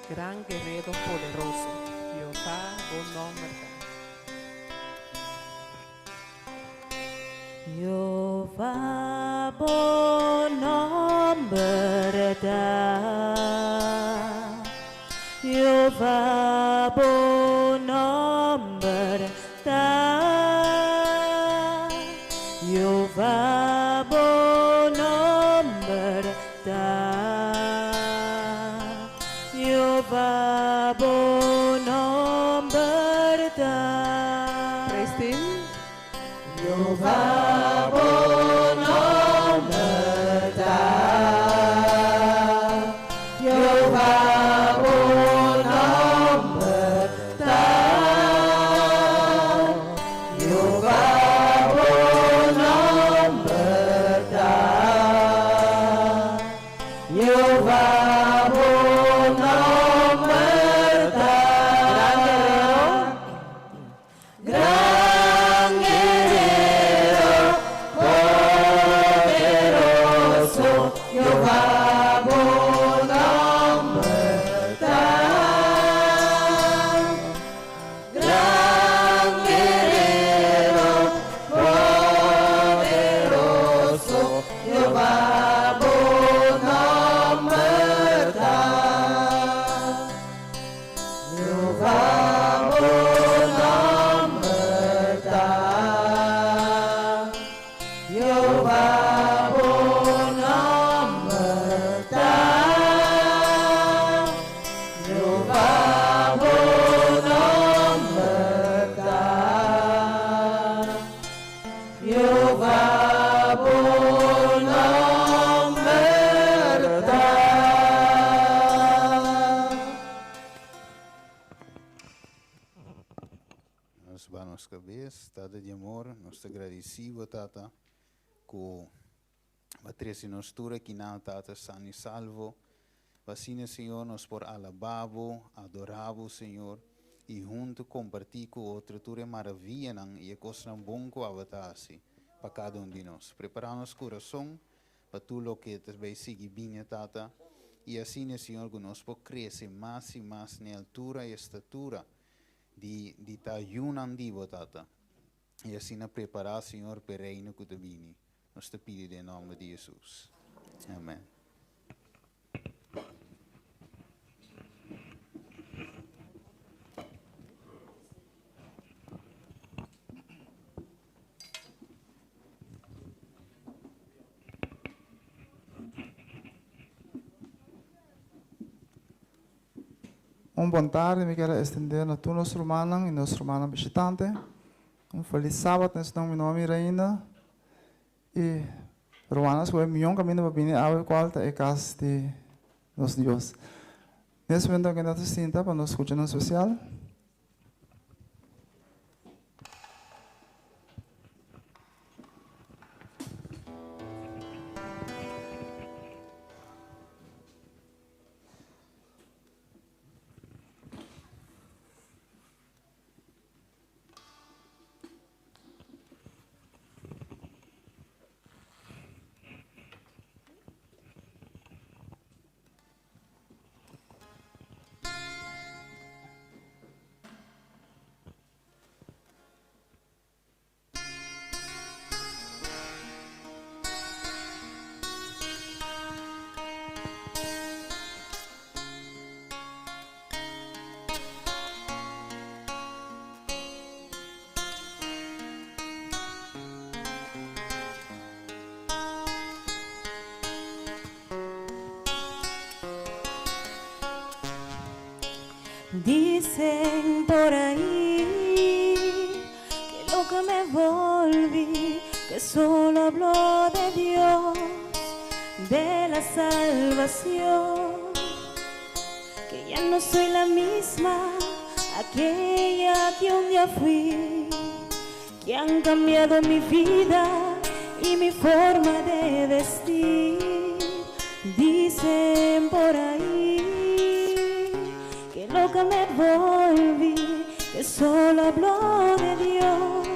Gran Guerrero Poderoso. Jehová, bo nòmber ta. Jehová, bo nòmber ta. Jehová, bo nòmber ta. Jehová, bo nòmber ta. Jehová, bo nòmber ta. Praise team. Jehová, bo nòmber ta. Jehová, bo nòmber ta. Jehová, bo nòmber ta. Jehová, bo nòmber ta. Gran Guerrero. Gran Guerrero poderoso, Jehová, bo nòmber ta. Gran Guerrero poderoso, Jehová, bo nòmber ta. Jehová, bo nòmber ta. Jehová, bo nòmber ta. Jehová, bo nòmber ta. Jehová, bo nòmber ta. Nos baha nos kabes, Tata di amor, nos ta gradisí bo, Tata, ku bo a trese nos tur akinan, Tata, sano i salvo. Pa asina, Señor, nos por alabá bo, adorá bo, Señor, i huntu kompartí ku otro tur e maravianan i e kosnan bon ku abo ta hasi pa kada un di nos. Prepará nos kurason pa tur loke ta bai sigui bini, Tata, i asina, Señor, ku nos por krese mas i mas na e altura i e statura di di ta yunan di bo, Tata, i asina prepará, Señor, pa e reino ku ta bini. Nos ta pidi den nòmber di Hesus. Amèn. Un bon tardi mi kier a extende na tur nos rumannan y nos rumannan bishitante. Un feliz sabat nesnan mi no a mira ainda. Y rumannan scoge mion caminda pa bini awe cual ta e cas di nos Dios. Nes momento aki nos ta sinta pa nos scucha nan special. Dicen por ahí que loca me volví, que solo hablo de Dios, de la salvación, que ya no soy la misma, aquella que un día fui, que han cambiado mi vida y mi forma de vestir. Dicen por ahí que loca me volví, que solo hablo de Dios,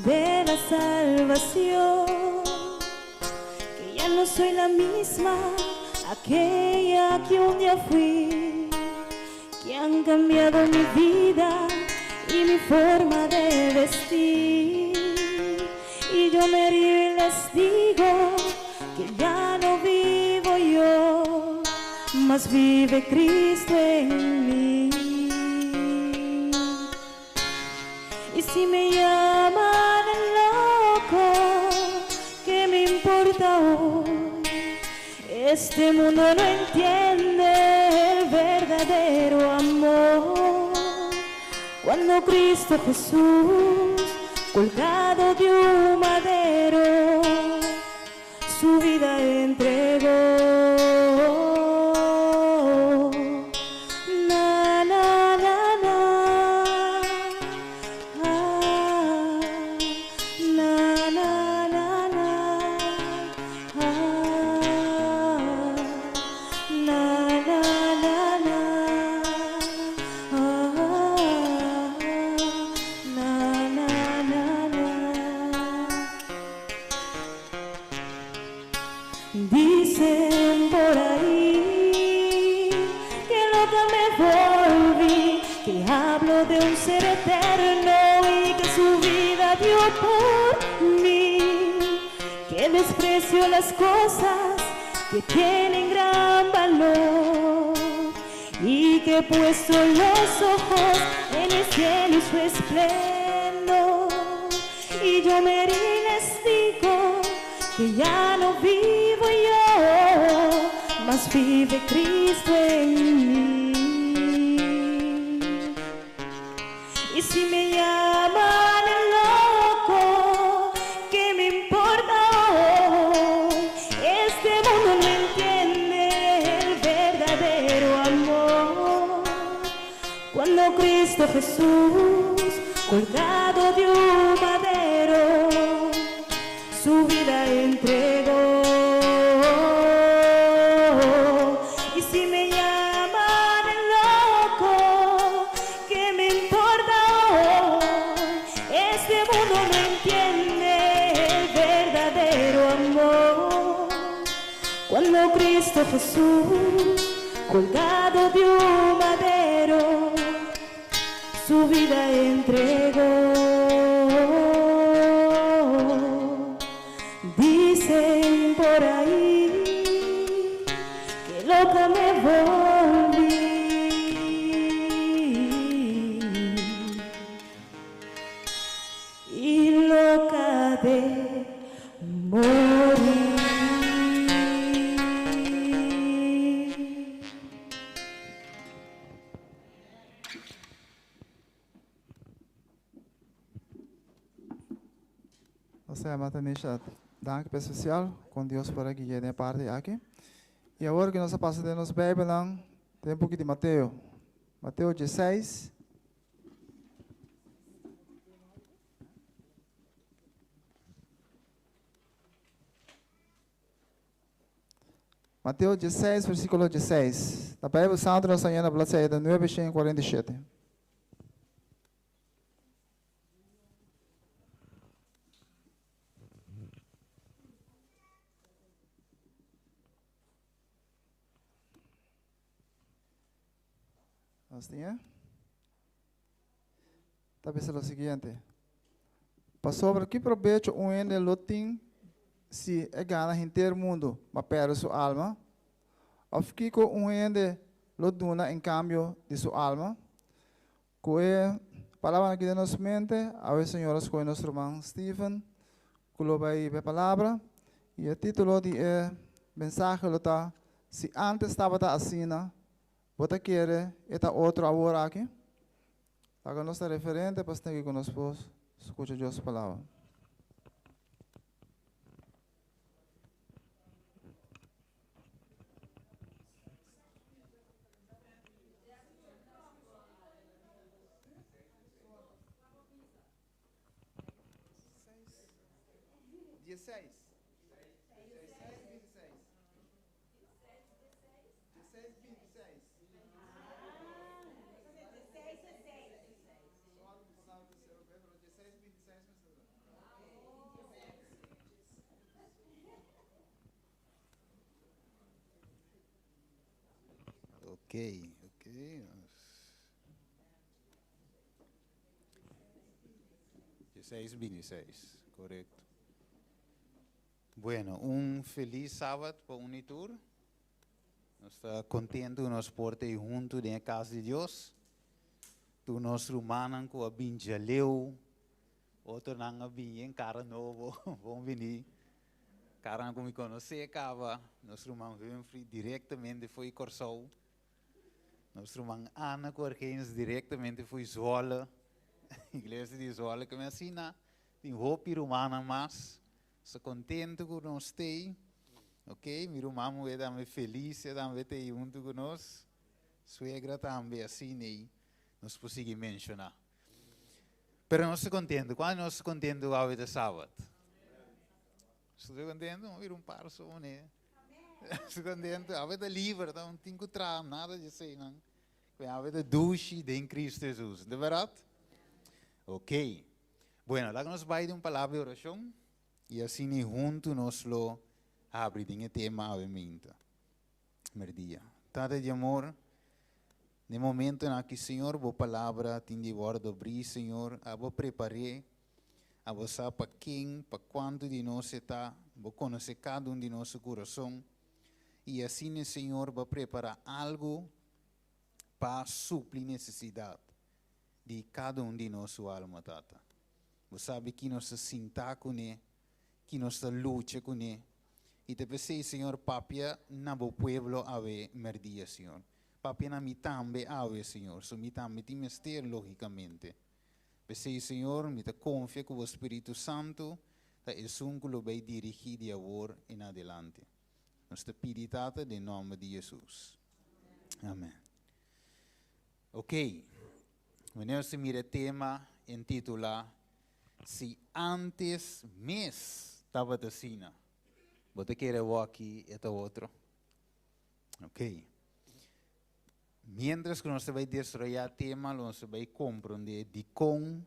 de la salvación, que ya no soy la misma, aquella que un día fui. que han cambiado mi vida y mi forma de vestir. Y yo me río y les digo que ya no vivo yo, mas vive Cristo en mí. Y si me llaman loco, ¿qué me importa hoy? Este mundo no entiende el verdadero amor. Cuando Cristo Jesús, colgado de un madero, su vida entregó. Na, na, na, na. Ah, na, na, na, na. Ah, na, na, na, na. Ah, na, na, na, na. Dicen por ahí que loca me volví, que hablo de un ser eterno y que su vida dio por mí, que desprecio las cosas que tienen gran valor y que he puesto los ojos en el cielo y su esplendor. Y yo me y les digo que ya no vivo yo, mas vive Cristo en mí. Y si me llaman el loco, ¿qué me importa hoy? Este mundo no entiende el verdadero amor. Cuando Cristo Jesús, colgado de un madero, su vida entregó. Y si me llaman el loco, ¿qué me importa hoy? Este mundo no entiende el verdadero amor. Cuando Cristo Jesús, colgado de un madero, su vida entregó. Dicen por ahí que loca me volví y loca de morir. Nos ta Tanisha, danki espesial ku Dios por guia e parti aki. I awor ku nos a pasa den nos Beibel, tin un poko di Mateo. Mateo 16. Mateo 16, versíkulo 16. Na Beibel Santu nos ta na bladzijde 947. Nos tin? Ta bisa lo siguiente. Pasobra ki probecho un hende lo tin si e gana henter mundu, ma pèrdè su alma? Òf kiko un hende lo duna en kambio di su alma? Ku e palabra aki den nos mente, awe Señor a skohe nos ruman Steven, ku lo bai e palabra, i e título di e mensahe lo ta, Si antes tabata asina, bo ta kere e ta otro awor aki? Awor nos ta referente pa ku nos por skucha Dios su palabra. 16. 16, 26. 16, 26. 16, 26. Ok. 16 bini 6, korekto. Bueno, un felis sabat pa un i tur. Nos ta kontentu ku nos por ta ei huntu den e kas di Dios. Tur nos rumannan ku a bin djaleu, otronan a bin yen kara nobo, bon bini. Karanan ku mi konosé kaba, nos ruman Humphrey direktamente fo'i Kòrsou. Nos ruman Ana ku Argenis direktamente fo'i Zwolle, iglesia di Zwolle, ku mi asina tin hopi rumannan mas. Nos ta kontentu ku nos t'ei. Ok, mi ruman muhé tambe Felicia tambe t'ei huntu ku nos. Suegra tambe, asina ei nos por sigui menshoná. Pero nos ta kontentu. Kuantu nos ta kontentu ku awe ta sabat? Nos ta kontentu? Mira un par so manera. Nos ta kontentu. Awe ta liber, ta no tin ku traha nada di eseinan. Ku awe ta dushi den Kristu Hesus. No ta bèrdat? Ok. Bueno, laga nos bai den un palabra di orashon i asina huntu nos lo habri den e tema awe minta. Merdia. Tata di amor, den momentonan aki, Señor, bo palabra tin di wòrdu abrí, Señor. Abo prepar'é, abo sa pa ken, pa kuantu di nos e ta, bo konosé kada un di nos su kurason. I asina, Señor, bo a prepará algu pa supli nesesidat di kada un di nos su alma, Tata. Bo sabi ki nos ta sintá kuné, ki nos ta lucha kuné. I ta p'esei, Señor, papia na bo pueblo awe merdia, Señor. Papia na mi tambe awe, Señor. So mi tambe tin mester, lógicamente. P'esei, Señor, mi ta konfia ku bo Spiritu Santu ta esun ku lo bai dirigí di awor en adelante. Nos ta pidi, Tata, den nòmber di Jesus. Amèn. Oké, wanneer nos ta mira e tema intitulá Si antes mes tabata asina, bo ta kere awor-aki e ta otro? Ok. Mientras ku nos ta bai desaroyá tema, lo nos ta bai komprondé dikon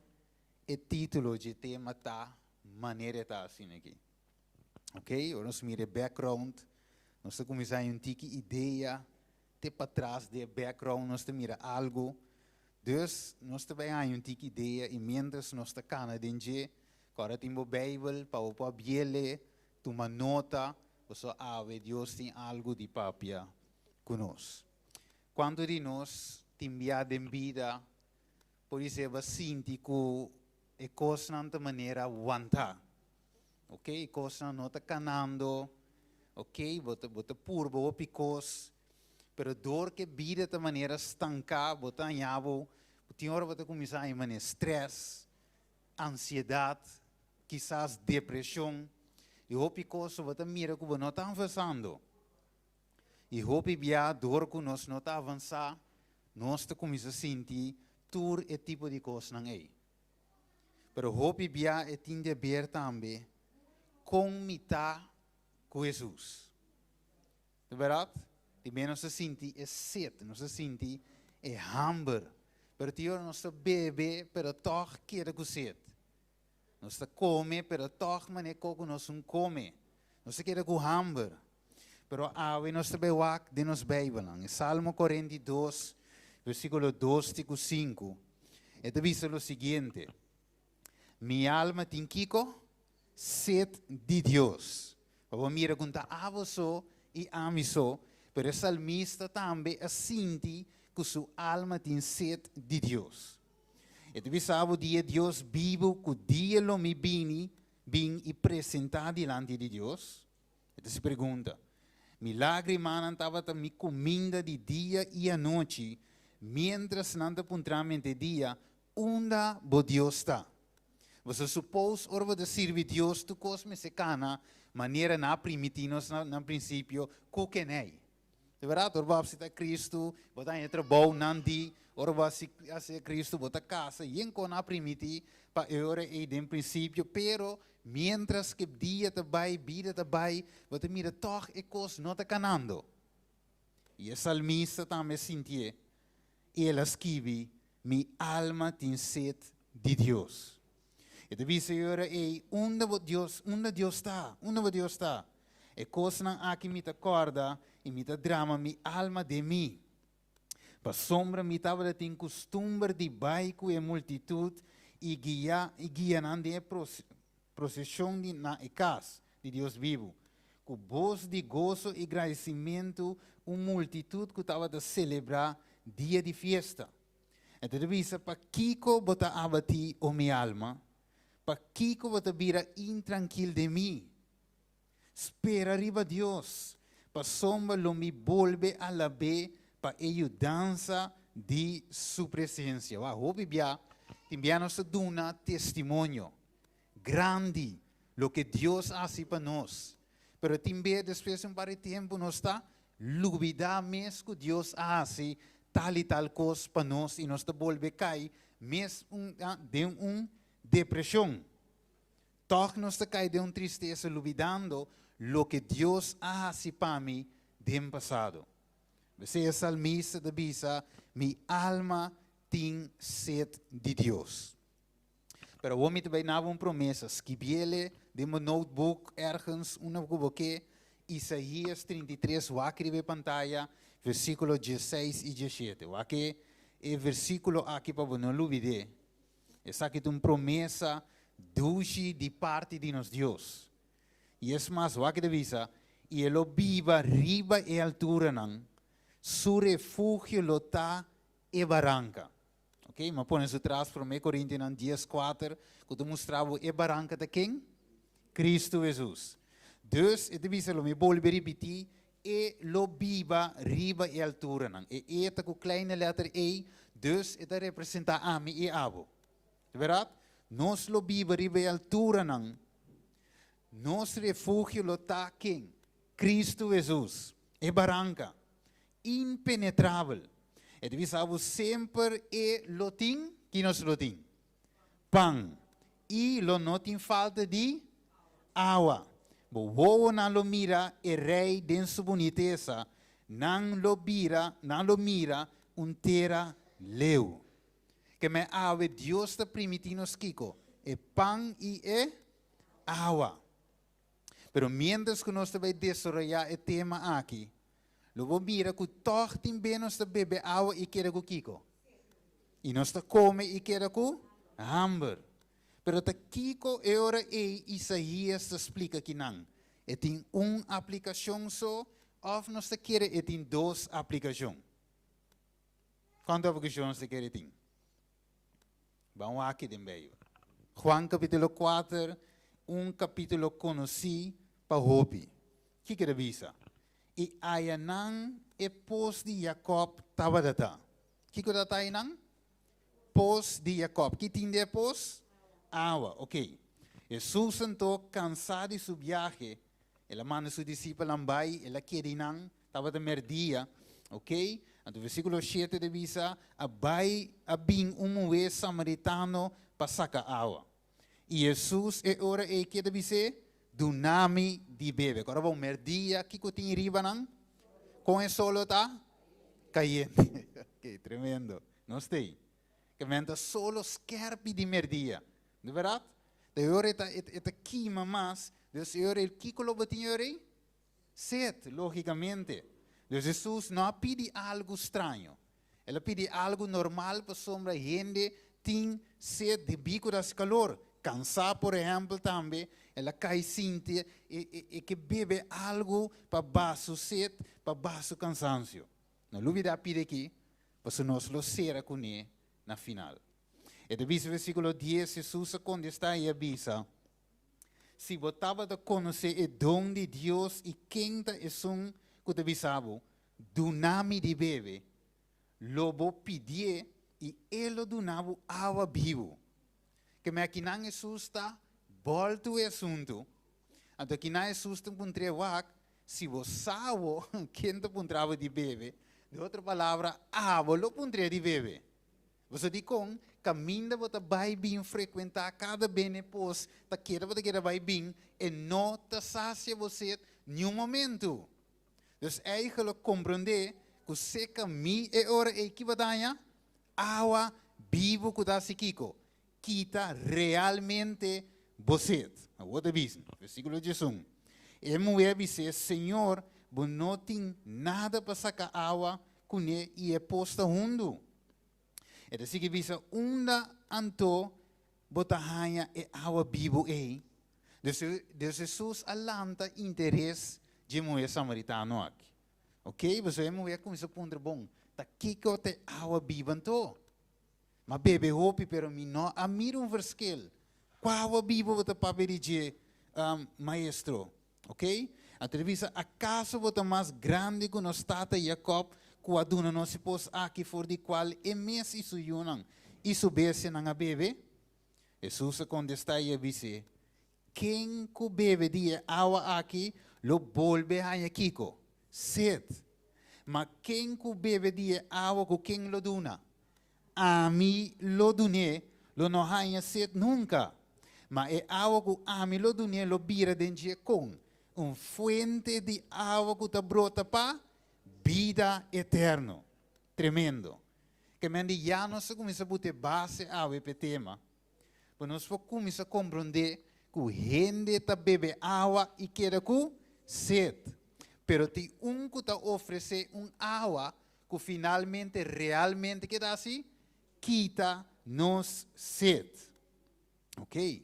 e título dje tema ta manera e ta asina aki. Ok, ora nos mira e background, nos ta kuminsá haña un tiki idea te patras di e background nos ta mira algu. Dus nos ta bai haña un tiki idea i mientras nos ta kana den dje, ku ora tin bo Beibel pa bo por biele, tuma nota, pasobra awe Dios tin algu di papia ku nos. Kuantu di nos tin bia den bida por iseba sinti ku e kosnan ta manera wantá? Ok, e kosnan no ta kanando, ok, bo ta bo ta purba hopi kos, pero dor ku e bida ta manera stanká, bo ta haña bo, tin ora bo ta kuminsá haña manera strès, ansiedat, kisas depreshon, i hopi kos bo ta mira ku bo no ta avansando. I hopi bia dor ku nos no ta avansá, nos ta kuminsá sinti tur e tipo di kosnan ei. Pero hopi bia e tin di haber tambe kon mi ta ku Hesus. Ta bèrdat? Di bia nos ta sinti e set, nos ta sinti e hamber. Pero tin ora nos ta bebe, pero tòg keda ku set. Nos ta kome, pero tòg manera kos ku nos un kome. Nos ta keda ku hamber. Pero awe nos ta bai wak den nos Beibelnan. E Salmo 42, versíkulo 2 te ku 5, e ta bisa lo siguiente, Mi alma tin kiko? Set di Dios. Pa bo mira ku ta abo so i ami so, pero e salmista tambe a sinti ku su alma tin set di Dios. E ta bisa bo di e Dios bibu ku dia lo mi bini, bin i presentá dilanti di Dios. E ta si pregunta, Mi lágrimanan tabata mi kuminda di dia i anochi, miéntras nan ta puntra mi henter dia, Unda bo Dios ta? Bo sa supos ora bo ta sirbi Dios tur kos mester kana manera nan a primití nos na prinsipio ku kenei. Di bèrdat, ora bo a aseptá Kristu, bo ta haña trabou nan di, ora bo a aseptá Kristu, bo ta kasa, yen kon a primintí pa e ora ei den prinsipio, pero miéntras ku e dia ta bai, bida ta bai, bo ta mira tòg e kos no ta kanando. I e salmista tambe a sintié, i el a skibi, Mi alma tin set di Dios. E ta bisa e ora ei, Unda bo Dios, unda Dios ta? Unda bo Dios ta? E kosnan aki mi ta kòrda i mi ta drama mi alma den mi. Pasobra mi tabata tin kustumber di bai ku e multitut I guia i guia nan den e proseshon di na e kas di Dios bibu. Ku bos di goso i gradisimentu, un multitut ku tabata selebrá dia di fiesta. E ta bisa, Pakiko bo ta abatí, o mi alma? Pakiko bo ta bira intrankil den mi? Spera riba Dios, pasobra lo mi bolbe alab'é pa e yudansa di su presensia. Wak, hopi bia tin bia nos ta duna testimonio grandi loke Dios a hasi pa nos, pero tin bia despues di un par di tempu nos ta lubida mes ku Dios a hasi tal i tal kos pa nos i nos ta bolbe kai mes un den un depreshon. Tòg nos ta kai den un tristesa lubidando loke Dios a hasi pa mi den pasado. P'esei e salmista ta bisa, Mi alma tin set di Dios. Pero awor mi ta bai naba un promesa, skibiele den bo notebook ergens unda ku bo ke, Isaías 33 wak riba e pantaya, versíkulo diesseis i diesshete. Wak e versíkulo aki pa bo no lubid'é. Esaki ta un promesa dushi di parti di nos Dios. I es mas, wak ta bisa, I e lo biba riba e alturanan, su refugio lo ta e baranka. Ok, mi a pone su tras Promé Korintionan 10:4, ku ta mustra bo e baranka ta ken? Kristu Hesus. Dus, e ta bisa, lo mi bolbe ripití, E lo biba riba e alturanan. E E ta ku kleine letter E, dus e ta representá ami i abo. Ta bèrdat? Nos lo biba riba e alturanan. Nos refugio lo ta ken? Kristu Hesus, e baranka impenetrabel. E ta bisa abo semper e lo tin, ki nos lo tin? Pan, i lo no tin falta di awa. Bo wowonan lo mira e rei den su bunitesa, nan lo bira, nan lo mira un tera leu. Ke men awe Dios ta primiti nos kiko? E pan i e awa. Pero mientras ku nos ta bai desaroyá e tema aki, lo bo mira ku tòg tin be nos ta bebe awa i keda ku kiko? I nos ta kome i keda ku hamber. Pero ta kiko e ora ei Isaías ta splika kinan? E tin un aplikashon so òf nos ta kere e tin dos aplikashon? Kuantu aplikashon nos ta kere tin? Ban wak den Beibel. Juan kapítulo kuater, un kapítulo konosí pa hopi. Kiko e ta bisa? I ayanan e pos di Jakòb tabata ta. Kiko ta ta einan? Pos di Jakòb. Ki tin den e pos? Awa. Oké. Hesus anto, kansá di su biahe, el a manda su disipelnan bai, el a keda einan, tabata mèrdia. Oké. Anto versíkulo shete ta bisa, A bai a bin un muhé samaritano pa saka awa. I Hesus e ora ei keda bis'é, Duna mi di bebe. Kòrda bon, mèrdia, kiko tin riba nan? Kon e solo ta? Kayente. Ok, tremendo. No stei. Ke men ta solo skèrpi di mèrdia. No bèrdat? Ta e ora e ta, e ta kima mas. Dus e ora ei, kiko lo bo tin e ora ei? Set, lógikamente. Dus Hesus no a pidi algu straño. El a pidi algu normal pasobra hende tin set debí ku ta hasi kalor. Kansá, por ehèmpel, tambe el a kai sinti e ke bebe algu pa baha su set, pa baha su kansansio. No lubidá pidi aki, pasobra nos lo sera kuné na final. E ta bisa versíkulo dies, Hesus a kontestá i a bisa, Si bo tabata konosé e don di Dios i ken ta esun ku ta bisa bo, Duna mi di bebe, lo bo pidié i e lo duna bo awa bibu. Ke me akinan Hesus ta bòltu e asuntu. Anto akinan Hesus ta puntr'é, Wak, si bo sa bo ken ta puntra bo di bebe, den otro palabra, abo lo puntr'é di bebe. Boso dikon kaminda bo ta bai bin frekuentá kada bene pos ta keda bo ta keda bai bin e no ta sasia bo set niun momentu. Dus eigenlijk komprondé ku seka mi e ora ei ki bo ta haña? Awa bibu ku ta hasi kiko? Kita realmente bo set. Awor ta bisa, versíkulo 11, E muhé a bis'é, Señor, bo no tin nada pa saka awa kuné i e pos ta hundu. E ta sigui bisa, Unda anto bo ta haña e awa bibu ei? Dus, dus Hesus a lanta interes dje muhé samaritano aki. Ok, pasobra e muhé a kuminsá puntra, Bon, ta kiko ta e awa bibu anto? M'a bebe hopi, pero mi no a mira un verschil. Kua awa bibu bo ta papia di dje, maestro? Ok? Anto el a bisa, Akaso bo ta mas grandi ku nos tata Jakòb, ku a duna nos e pos aki for di kual e mes i su yunan i su bestianan a bebe? Hesus a kontestá i a bis'é, Ken ku bebe di e awa aki lo bolbe haña kiko? Set. Ma ken ku bebe di e awa ku ken lo duna? Ami lo dun'é, lo no haña set nunka. Ma e awa ku ami lo dun'é lo bira den dje kon un fuente di awa ku ta brota pa bida eterno. Tremendo! Ke men di ya nos a kuminsá buta e base awe p'e tema, pa nos por kuminsá komprondé ku hende ta bebe awa i keda ku set. Pero tin un ku ta ofresé un awa ku finalmente realmente keda hasi? Kita nos set. Ok,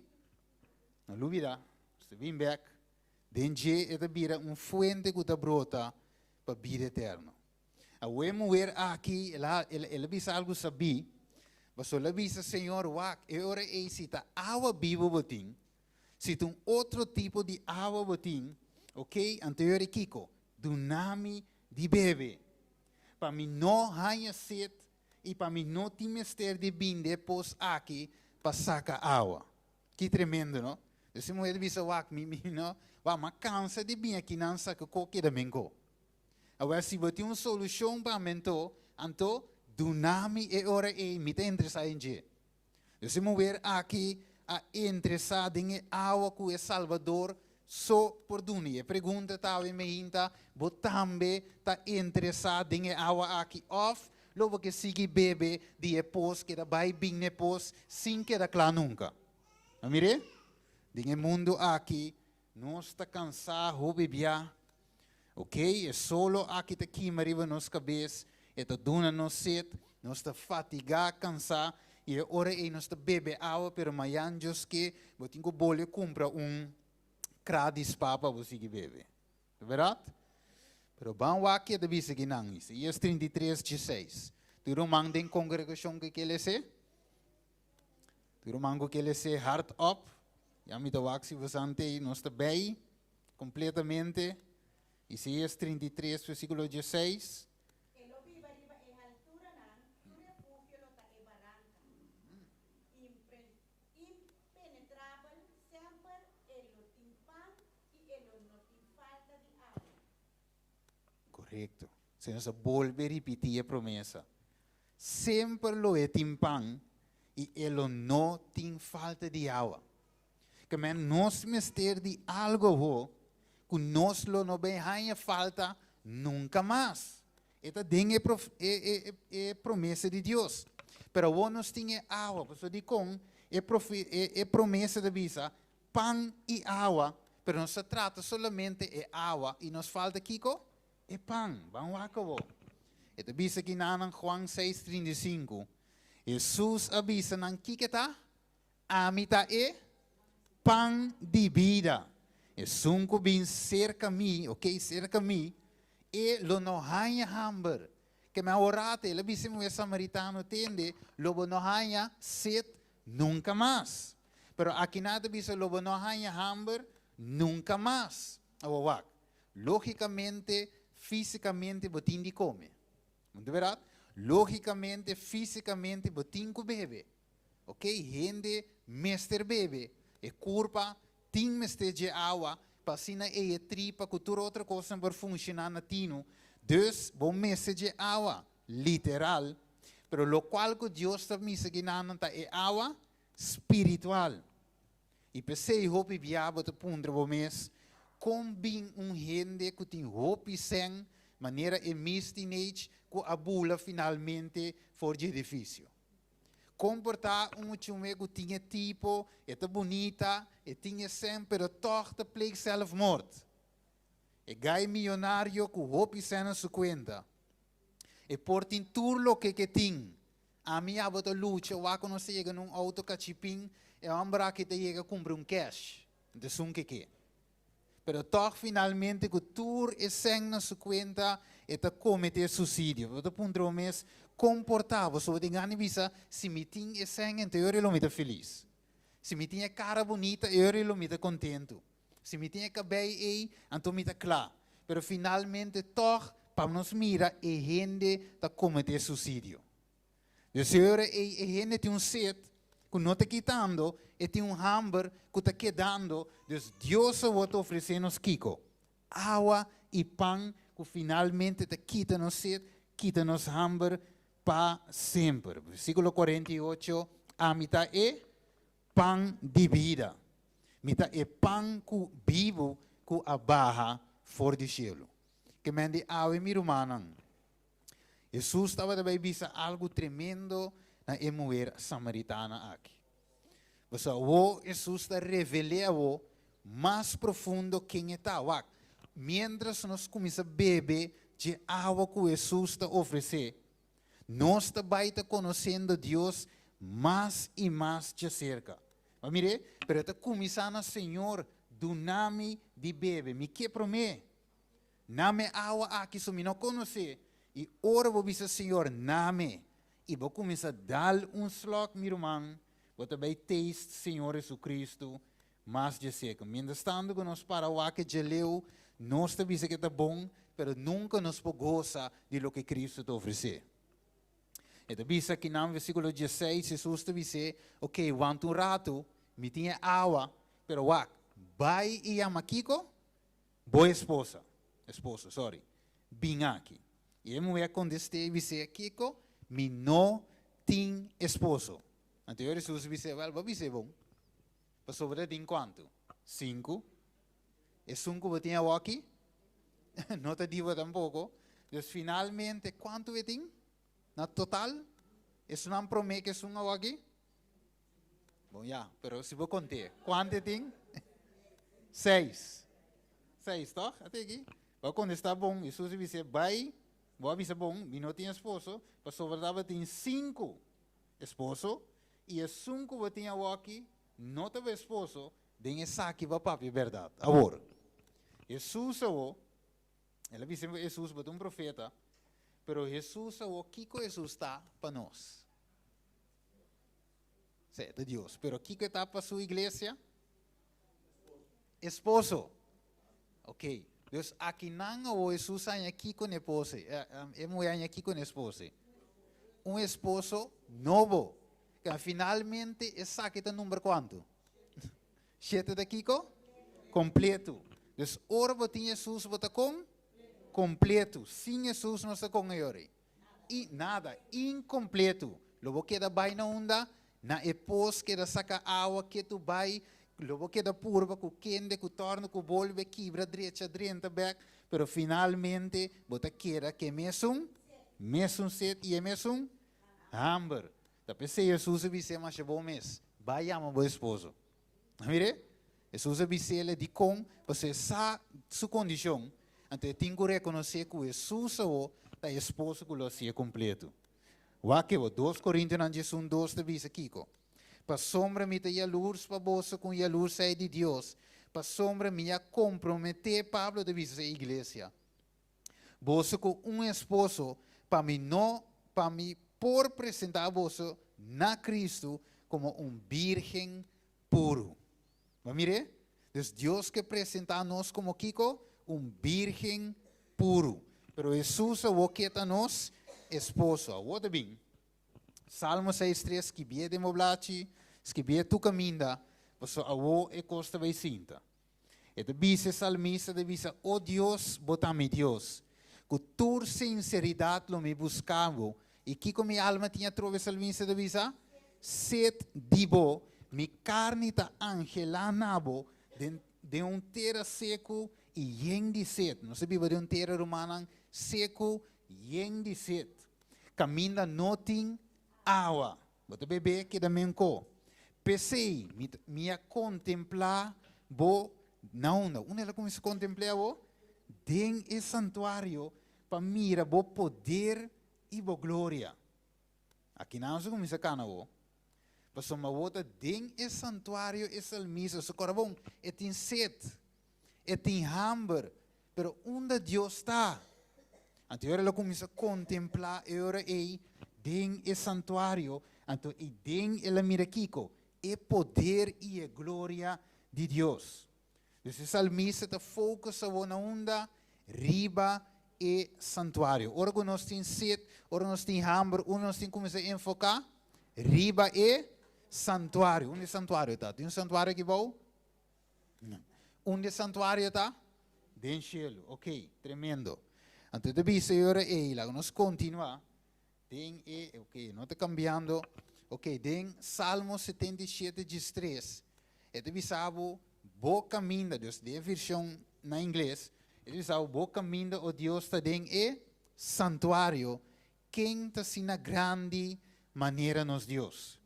no lubida, nos ta bin bek, den dje e ta bira un fuente ku ta brota pa bida eterno. Awe e muher aki, el a, el a bisa algu sabí, pasobra el a bisa, Señor, wak, e ora ei si ta awa bibu bo tin, si ta un otro tipo di awa bo tin, ok, anto e ora ei kiko? Duna mi di bebe, pa mi no haña set i pa mi no tin mester di binde e pos aki pa saka awa. Ki tremendo, no? Dus e muher ta bisa, Wak, mi, mi no, wak, m'a kansa di bin akinan saka ko keda menko. Awor, si bo tin un solushon pa mi anto, anto duna mi e ora ei, mi ta interesá den dje. Dus e muher aki a interesá den e awa ku e Salbador so por duna. I e pregunta ta awe meinta, bo tambe ta interesá den e awa aki òf lo bo ke sigui bebe di e pos, keda bai bin na e pos sin keda kla nunka? A mir'é? Den e mundu aki nos ta kansá hopi bia. Ok, e solo aki ta kima riba nos kabes, e ta duna nos set, nos ta fatigá, kansá, i e ora ei nos ta bebe awa, pero mayan Dios ke, bo tin ku bolbe kumpra un kra di spa pa bo sigui bebe. Ta bèrdat? Pero ban wak ke ta bisa kinan, Isaías 33, 16. Tur ruman den kongregashon ke ke les'é? Tur ruman ku ke les'é hardop? Ya mi ta wak si bosante ei, nos ta bei. Completamente. Isaías 33, versículo 16. E lo biba riba e halturanan, su refugio lo ta e baranka. Impenetrabel, semper e lo tin pan i e lo no tin falta di awa. Korekto. Señor sa bolbe ripití e promesa. Semper lo e tin pan i e lo no tin falta di awa. Ke men nos mester di algo awo ku nos lo no bay haña falta nunka mas. E ta den e e e promesa di Dios. Pero awo nos tin e awa, pasobra dikon e e e promesa ta bisa pan i awa, pero nos ta trata solamente e awa i nos falta kiko? E pan. Ban wak awo. E ta bisa kinanan Juan seis 35. Hesus a bisa nan kiko ta? Ami ta e pan di bida. Esun ku bin serka mi, ok, serka mi, e lo no haña hamber. Ke mi a orate, el a bisa e muhé samaritano, Tende, lo bo no haña set nunka mas. Pero aki nan ta bisa, lo bo no haña hamber nunka mas. Awor wak, lógikamente, físikamente bo tin di kome. No ta bèrdat? Lógikamente, físikamente bo tin ku bebe. Ok, hende mester bebe, e kurpa tin mester dje awa pa asina ei e tripa ku tur otro kosnan por funshoná na tinu. Dus bo mester dje awa, literal, pero lokual ku Dios ta misa ginanan ta e awa spiritual. I p'esei hopi bia bo ta puntra bo mes, kon bin un hende ku tin hopi sèn manera e Miss Teenage ku a bula finalmente for dje edifisio? Kon por ta un muchume ku tin e tipo, e ta bunita, e tin e sèn, pero tòg ta pleeg sèlfmòrt? E gai miyonario ku hopi sèn na su kuenta, e por tin tur loke ke tin. Ami i abo ta lucha, wak ku nos ta yega na un outo kachipin, e hòmber aki ta yega kumpra un kèsh. Anto esun ke ke. Pero tòg finalmente ku tur e sèn na su kuenta e ta kometé susidio. Bo ta puntra bo mes, kon por ta? Bo so tin gana di bisa, si mi tin e sèn anto e ora lo mi ta felis. Si mi tin e kara bunita e ora lo mi ta kontentu. Si mi tin e kabei ei anto mi ta kla. Pero finalmente tòg pa nos mira e hende ta kometé susidio. Dus e ora ei e hende tin un set ku no ta kitando, e tin un hamber ku ta kedando, dus Dios awor ta ofresé nos kiko? Awa i pan ku finalmente ta kita nos set, kita nos hamber pa semper. Versíkulo 48, Ami ta e pan di bida. Mi ta e pan ku bibu ku a baha for di shelu. Ke men di awe mi rumannan. Hesus tabata bai bisa algu tremendo na e muher samaritana aki. Pasobra awor Hesus ta revel'é awor mas profundo ken e ta. Wak, miéntras nos kuminsá bebe dje awa ku Hesus ta ofresé, nos ta bai ta konosiendo Dios mas i mas djaserka. Bo a mir'é? Pero e ta kuminsá na Señor, duna mi di bebe. Mi ke promé. Name awa aki so mi no konosé, i ora bo bisa Señor name i bo kuminsá dal un slòk mi ruman, bo ta bai taste Señor Jesucristo mas dje seko. Mientrastanto ku nos para wak e dje leu, nos ta bisa ke ta bon, pero nunka nos por gosa di loke Cristo ta ofresé. E ta bisa akinan versíkulo diesseis, Hesus ta bis'é, Oké, wanta un ratu, mi tin e awa, pero wak, bai i yama kiko? Bo esposa, esposo, sorry, bin aki. I e muhé a kontest'é i bis'é, Kiko? Mi no tin esposo. Anto Hesus bis'é, Wèl, bo a bis'é bon, pasobra ta tin kuantu? Sinku. Esun ku bo tin awoki no ta di bo tampoko. Dus finalmente, kuantu e tin na total? Esunnan promé ku esun awoki? Bon ya, pero si bo kont'é, kuantu e tin? Seis. Seis, tòg? Ate aki. Bo a kontestá bon. Hesus a bis'é, Bai, bo a bisa bon, mi no tin esposo, pasobra tabatin sinku esposo, i esun ku bo tin awoki no ta bo esposo, den esaki bo a papia bèrdat. Awor, Hesus awor, el a bisa Hesus, bo ta un profeta, pero Hesus awor, kiko Hesus ta pa nos? Sí, ta Dios. Pero kiko e ta pa su iglesia? Esposo. Ok. Dus akinan awor Hesus haña kiko n'e pose? E muhé haña kiko n'e esposo? Un esposo nobo. Ke finalmente esaki ta number kuantu? Shete ta kiko? Kompletu. Dus ora bo tin Hesus bo ta kon? Kompletu. Sin Hesus nos ta kon ayori? I nada, inkompletu. Lo bo keda bai na unda? Na e pos keda saka awa ketu bai, lo bo keda purba ku kende, ku tòrnu, ku bolbe, kibra, drecha, drenta bèk, pero finalmente bo ta keda ku e mesun, mesun set i e mesun hamber. Ta p'esei Hesus a bis'é masha bon mes, Bai yama bo esposo. Mire, Hesus a bis'é dikon, pasobra e sa su kondishon, anto e tin ku rekonosé ku Hesus awor ta e esposo ku lo hasié kompletu. Wak e bo, Dos Korintionan diesun dos ta bisa kiko? Pasobra mi ta yalurs pa boso ku un yalursheid di Dios, pasobra mi a komprometé, Pablo ta bisa e iglesia, boso ku un esposo pa mi no pa mi por presentá boso na Kristu komo un bírgen puru. Bo a mir'é? Dus Dios ke presentá nos komo kiko? Un bírgen puru. Pero Hesus awor ke ta nos esposo. Awor ta bin Salmo seis tres, skibié den bo blachi, skibié tur kaminda, pasobra awor e kos ta bai sinta. E ta bisa e salmista ta bisa, O Dios, bo ta mi Dios. Ku tur sinseridat lo mi buska bo. I kiko mi alma tin atrobe? E salmista ta bisa, Set di bo, mi karni ta anhelá na bo den den un tera seku i yen di set. Nos ta biba den un tera, rumannan, seku, yen di set, kaminda no tin awa. Bo ta bebé keda menko. P'esei mi ta, mi a kontemplá bo na unda? Unda el a kuminsá kontempl'é abo? Den e santuario pa mira bo poder i bo gloria. Aki nan nos a kuminsá kana awor. Pasobra awor ta den e santuario e salmista su kòrda bon, e tin set, e tin hamber, pero unda Dios ta? Anto e ora el a kuminsá kontemplá e ora ei den e santuario, anto ei den el a mira kiko? E poder i e gloria di Dios. Dus e salmista ta focus awor na unda? Riba e santuario. Ora ku nos tin set, ora nos tin hamber, unda nos tin kuminsá enfoká? Riba e santuario. Unda e santuario ta? Tin un santuario aki bou? No. Unda e santuario ta? Den shelu. Ok, tremendo. Anto ta bisa e ora ei, laga nos kontinuá den e, ok, no ta kambiando. Ok, den Salmo 77, 13, e ta bisa bo, bo kaminda, dus den e vershon na ingles, e ta bisa bo, bo kaminda, o Dios, ta den e santuario, ken ta asina grandi manera nos Dios?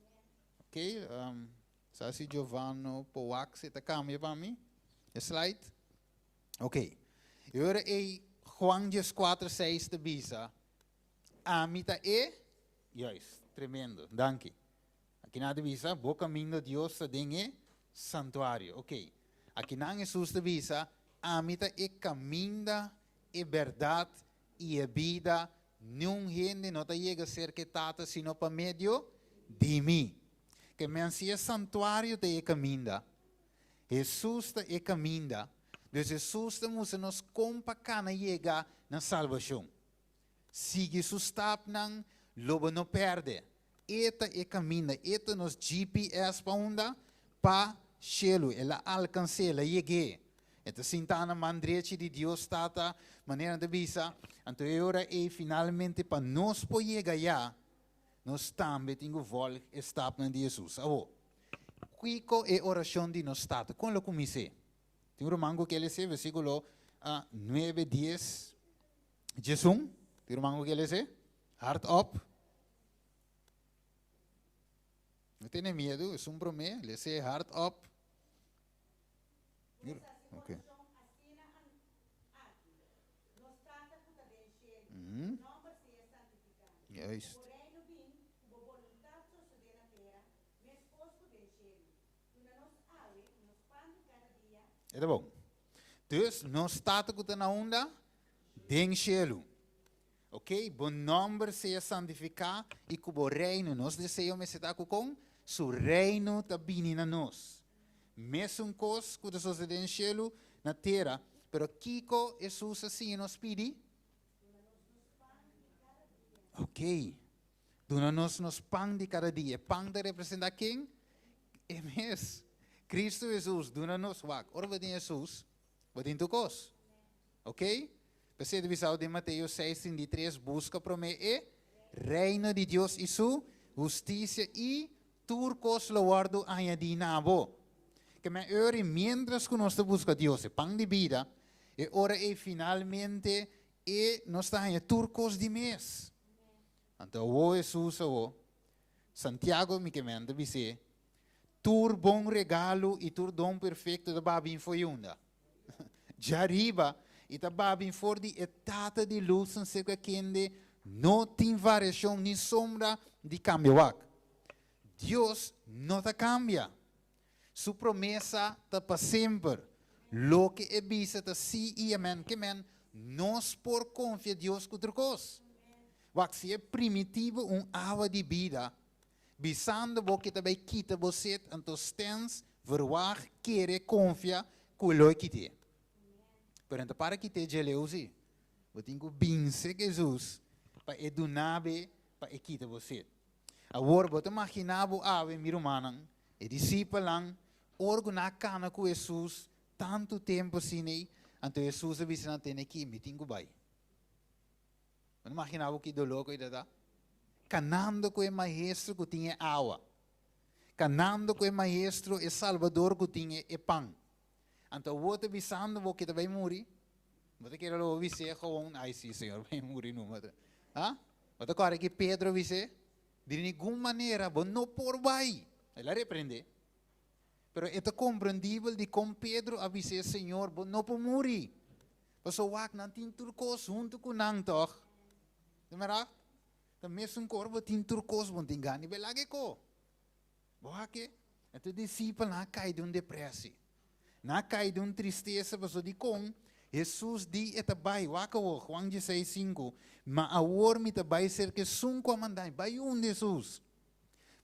Ok, um, sa si Giovanno por wak si ta kambia pa mi e slide? Ok, e ora ei Juan 14, 6 ta bisa, Ami ta e, juist, tremendo, danki. Aki nan ta bisa, bo kaminda Dios ta den e santuario. Ok, aki nan Hesus ta bisa, ami ta e kaminda, e bèrdat i e bida, niun hende no ta yega serka e Tata sino pa medio di mi. Ke men si e santuario ta e kaminda, Hesus ta e kaminda, dus Hesus ta mustra nos kon pa kana yega na salbashon. Sigui su stapnan, lo bo no pèrdè. E ta e kaminda, e ta nos GPS pa unda? Pa shelu. El a alkans'é, el a yeg'é. E ta sintá na man drechi di Dios Tata, manera nan ta bisa. Anto e ora ei finalmente pa nos por yega ayá, nos tambe tin ku vòlg e stapnan di Hesus. Awor, kiko e orashon di nos Tata? Kon lo kumins'é? Tin un ruman ku ke lesa e versíkulo nuebe, dies. 11, tin ruman ku ke lese? Hard op. No tene miedu, esun promé, lese hard op. Ok. Juist. E ta bon. Dus nos Tata ku ta na unda? Den shelu. Ok, bo nòmber sea santifiká i ku bo reino, nos deseo mester ta ku kon? Su reino ta bini na nos. Mesun kos ku ta sosodé den shelu, na tera. Pero kiko Hesus a siña nos pidi? Ok, duna nos nos pan di kada dia. E pan ta representá ken? E mes. Kristu Hesus, duna nos. Wak, ora bo tin Hesus, bo tin tur kos. Ok? P'esei ta bisao den Mateo seis, 33, Buska promé e Reino di Dios i su hustisia i tur kos lo wòrdu añadí na bo. Ke men ora i miéntras ku nos ta buska Dios, e pan di bida, e ora ei finalmente e nos ta haña tur kos di mes. Anto awor Hesus awor, Santiago mi ke men ta bis'é, Tur bon regalo i tur don perfekto ta babi for unda? Djariba i ta babin for di e Tata di lusnan serka kende no tin variashon ni sombra di kambia wak. Dios no ta kambia. Su promesa ta pa semper. Loke e bisa ta sí i amèn. Ke men nos por konfia Dios ku tur kos. Wak, si e primiti bo un awa di bida, Bisando bo ke ta bai kita bo set, anto stens, verwag, kere, konfia ku lo e kit'é. Pero no ta para kit'é djeleu si. Bo tin ku binse Jesus pa e duna be pa e kita bo set. Awor bo ta maginá bo awe, mi rumannan, e disipelnan, ora ku nan a kana ku Jesus tantu tempu asina ei, anto Jesus a bisa nan, Tene aki, mi tin ku bai. Bo ta imagina bo ki doló ku e ta da? Kanando ku e Maestro ku tin e awa. Kanando ku e Maestro, e Salbador ku tin e pan. Anto awor ta bisando bo ke ta bai muri? Bo ta kere lo bo bis'é gewoon, ai si Señor, bai muri numa. Ha? Bo ta kòrda ki Pedro a bis'é? Di ningun manera bo no por bai. El a reprendé. Pero e ta komprendibel dikon Pedro a bis'é, Señor, bo no por muri. Pasobra wak, nan tin tur kos huntu ku nan tòg. Ta mira? Ta mesun kor bo tin tur kos, bo no tin gana di bai laga e ko. Bo wak e? Anto e disipelnan a kai den un depresi. Nan a kai den un tristesa pasobra dikon Hesus di e ta bai. Wak awor, Juan dieseis, sinku, Ma awor mi ta bai serka esun ku a manda mi. Bai unda, Hesus?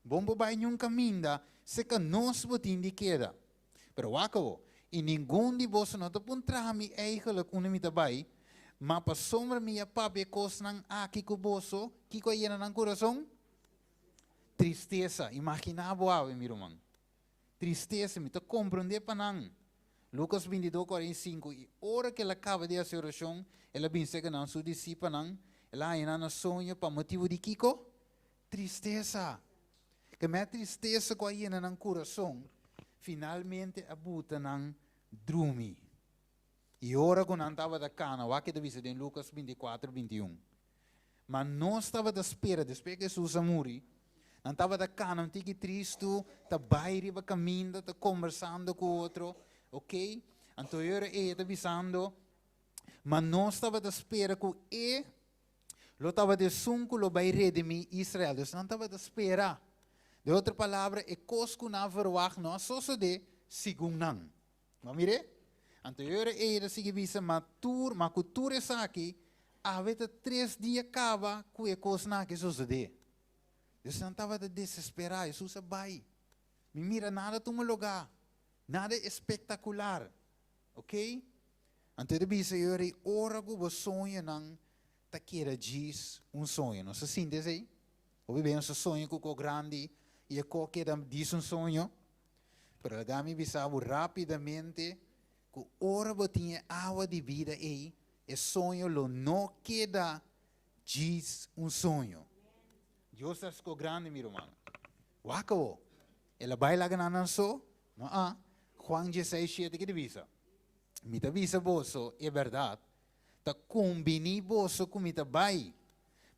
Bo no por bai niun kaminda, serka nos bo tin di keda. Pero wak awor, i ningun di boso no ta puntra mi eigenlijk unda mi ta bai, ma pasobra mi a papia e kosnan aki ku boso, kiko a yena nan kurason? Tristesa. Imaginá bo awe, mi ruman. Tristesa, mi ta komprondé pa nan. Lukas bintidos, 45, I ora ku el a kaba di hasi orashon, el a bin serka nan su disipelnan, el a haña nan na soño pa motibu di kiko? Tristesa. Ke mei tristesa ku a yena nan kurason, finalmente a buta nan drumi. I ora ku nan tabata kana, wak ke ta bisa den Lukas 24, 21. Ma nos tabata spera, despues ku Hesus a muri, nan tabata kana un tiki tristu, ta bai riba kaminda, ta kombersando ku otro, ok? Anto e ora ei e ta bisando, Ma nos tabata spera ku e lo tabata esun ku lo bai redimí Israel. Dus nan tabata spera. Den otro palabra, e kos ku nan a verwagt no a sosodé segun nan. Bo a mir'é? Anto e ora ei e ta sigui bisa, Ma tur, ma ku tur esaki, awe ta tres dia kaba ku e kosnan aki sosodé. Dus nan tabata desesperá. Hesus a bai. Mi mira nada tuma lugá, nada espektakular. Oké? Anto e ta bisa e ora ei, ora ku bo soñonan ta keda djis un soño. Nos a sinti esei? Hopi bes nos a soña ku ko grandi i e ko keda djis un soño. Pero laga mi bisa bo rápidamente ku ora bo tin e awa di bida ei, e soño lo no keda djis un soño. Dios ta hasi ko grandi, mi rumannan. Wak awo. El a bai laga nan nan so? No a. Juan dieseis shete ke ta bisa? Mi ta bisa boso e bèrdat, ta kumbiní boso ku mi ta bai,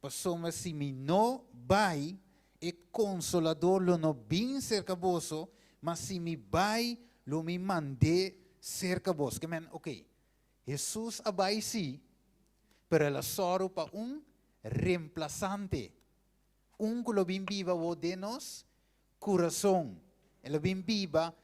pasobra si mi no bai, e Konsolador lo no bin serka boso, ma si mi bai, lo mi mand'é serka boso. Ke men, oke, Hesus a bai sí, pero el a sòru pa un remplasante, un ku lo bin biba awor den nos kurason. El a bin biba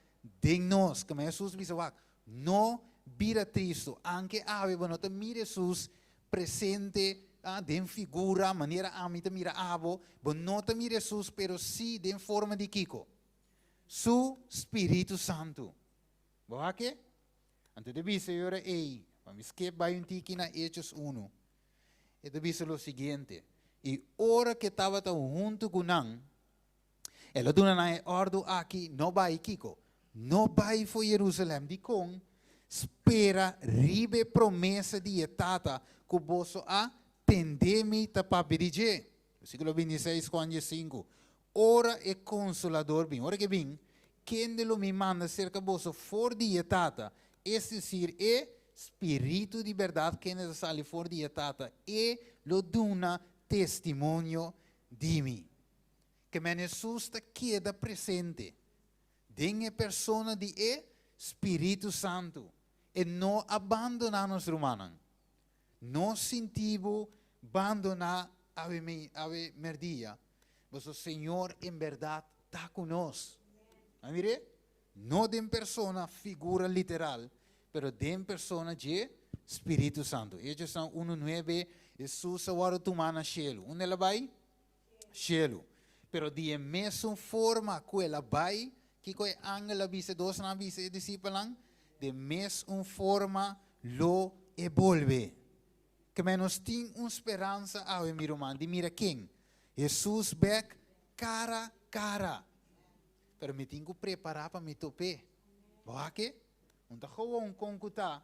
den nos. Kema Hesus bisa wak, No bira tristu. Anke awe bo no ta mira Hesus presente den figura manera ami ta mira abo. Bo no ta mira Hesus, pero sí den forma di kiko? Su Spiritu Santu. Bo wak e? Anto e ta bisa e ora ei, pa mi skip bai un tiki na Hechos unu. E ta bisa lo siguiente, I ora ku e tabata huntu ku nan, El a duna nan e òrdu aki, No bai, kiko? No bai for Jerusalèm. Dikon? Spera riba e promesa di e Tata ku boso a tende mi ta papia di dje. Versíkulo 26, Juan 15. Ora e Konsolador bin, ora ku e bin, kende lo mi manda serka boso for di e Tata, es desir, e Spiritu di bèrdat kende ta sali for di e Tata, e lo duna testimonio di mi. Ke men Hesus ta keda presente den e persona di e Spiritu Santu. E no a bandoná nos rumannan. No sinti bo bandoná awe mei awe merdia, pasobra Señor en bèrdat ta ku nos. A mir'é? No den persona figura literal, pero den persona dje Spiritu Santu. Hechosnan unu nuebe, Hesus a wòrdu tumá na shelu. Unda el a bai? Shelu. Pero di e mesun forma ku el a bai, kiko e angel a bisa e dosnan a bisa e disipelnan? De mes un forma lo e bolbe. Keme nos tin un speransa awe, mi ruman, di mira ken? Hesus bek kara kara. Pero mi tin ku prepará pa mi top'é. Bo wak e? Un ta gewoon kon ku ta.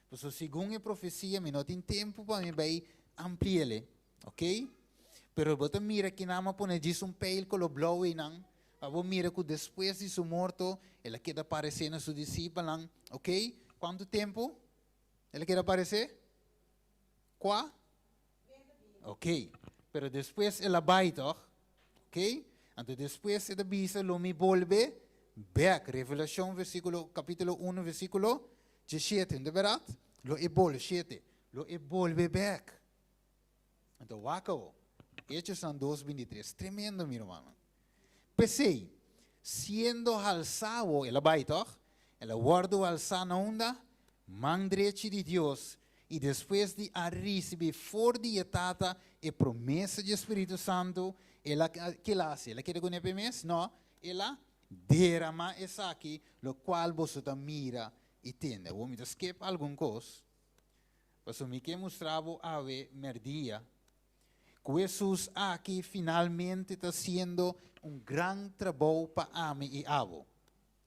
Pasobra segun e profesia mi no tin tempu pa mi bai ampli'el, ok? Pero bo ta mira kinan a pone djis un peil kolo blou einan, pa bo mira ku despues di su morto el a keda paresé na su disipelnan, ok? Kuantu tempu el a keda paresé? Kua? Ok, pero despues el a bai tòg? Ok, anto despues e ta bisa lo mi bolbe bèk. Revelashon versíkulo, kapítulo unu versíkulo diesshete, no ta bèrdat? Lo e bolbe, shete, lo e bolbe bèk. Anto wak awo. Echonan 2:23. Tremendo, mi ruman. P'esei, siendo halsá, el a bai, toch? El a wòrdu halsá na unda? Man drechi di Dios. I despues di a risibí for di Tata e promesa di Spiritu Santu, el a, kiko el a hasi? El a keda kuné mes? No, el a derama esaki, lokual boso ta mira i tende. Awor mi skip algun kos. Paso mi ke mustra bo awe mèrdia ku Hesus aki finalmente ta hasiendo un gran trabou pa ami i abo.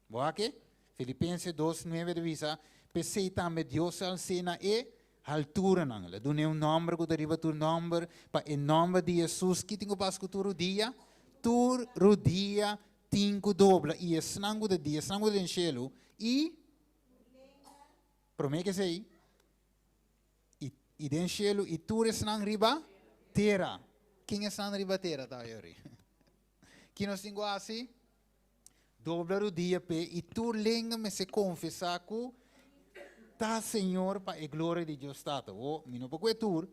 Bo aki? Filipensenan 2:9 ta bisa, p'esei tambe Dios a hals'é na e alturanan. El a dun'é un nòmber ku ta riba tur nòmber, pa e nòmber di Hesus, ku tin ku pasa ku tur rudia, tur rudia tin ku dobla, i esnan ku ta di, esnan ku ta den shelu, i promé ku esei, i den shelu, i tur esnan riba tera. Ken esnan riba tera, ta, Yori? Ki nos tin ku hasi? Dobla rudia p'e i tur lenga mester konfesá ku ta Señor pa e gloria di Dios Tata. O, mi no por tur,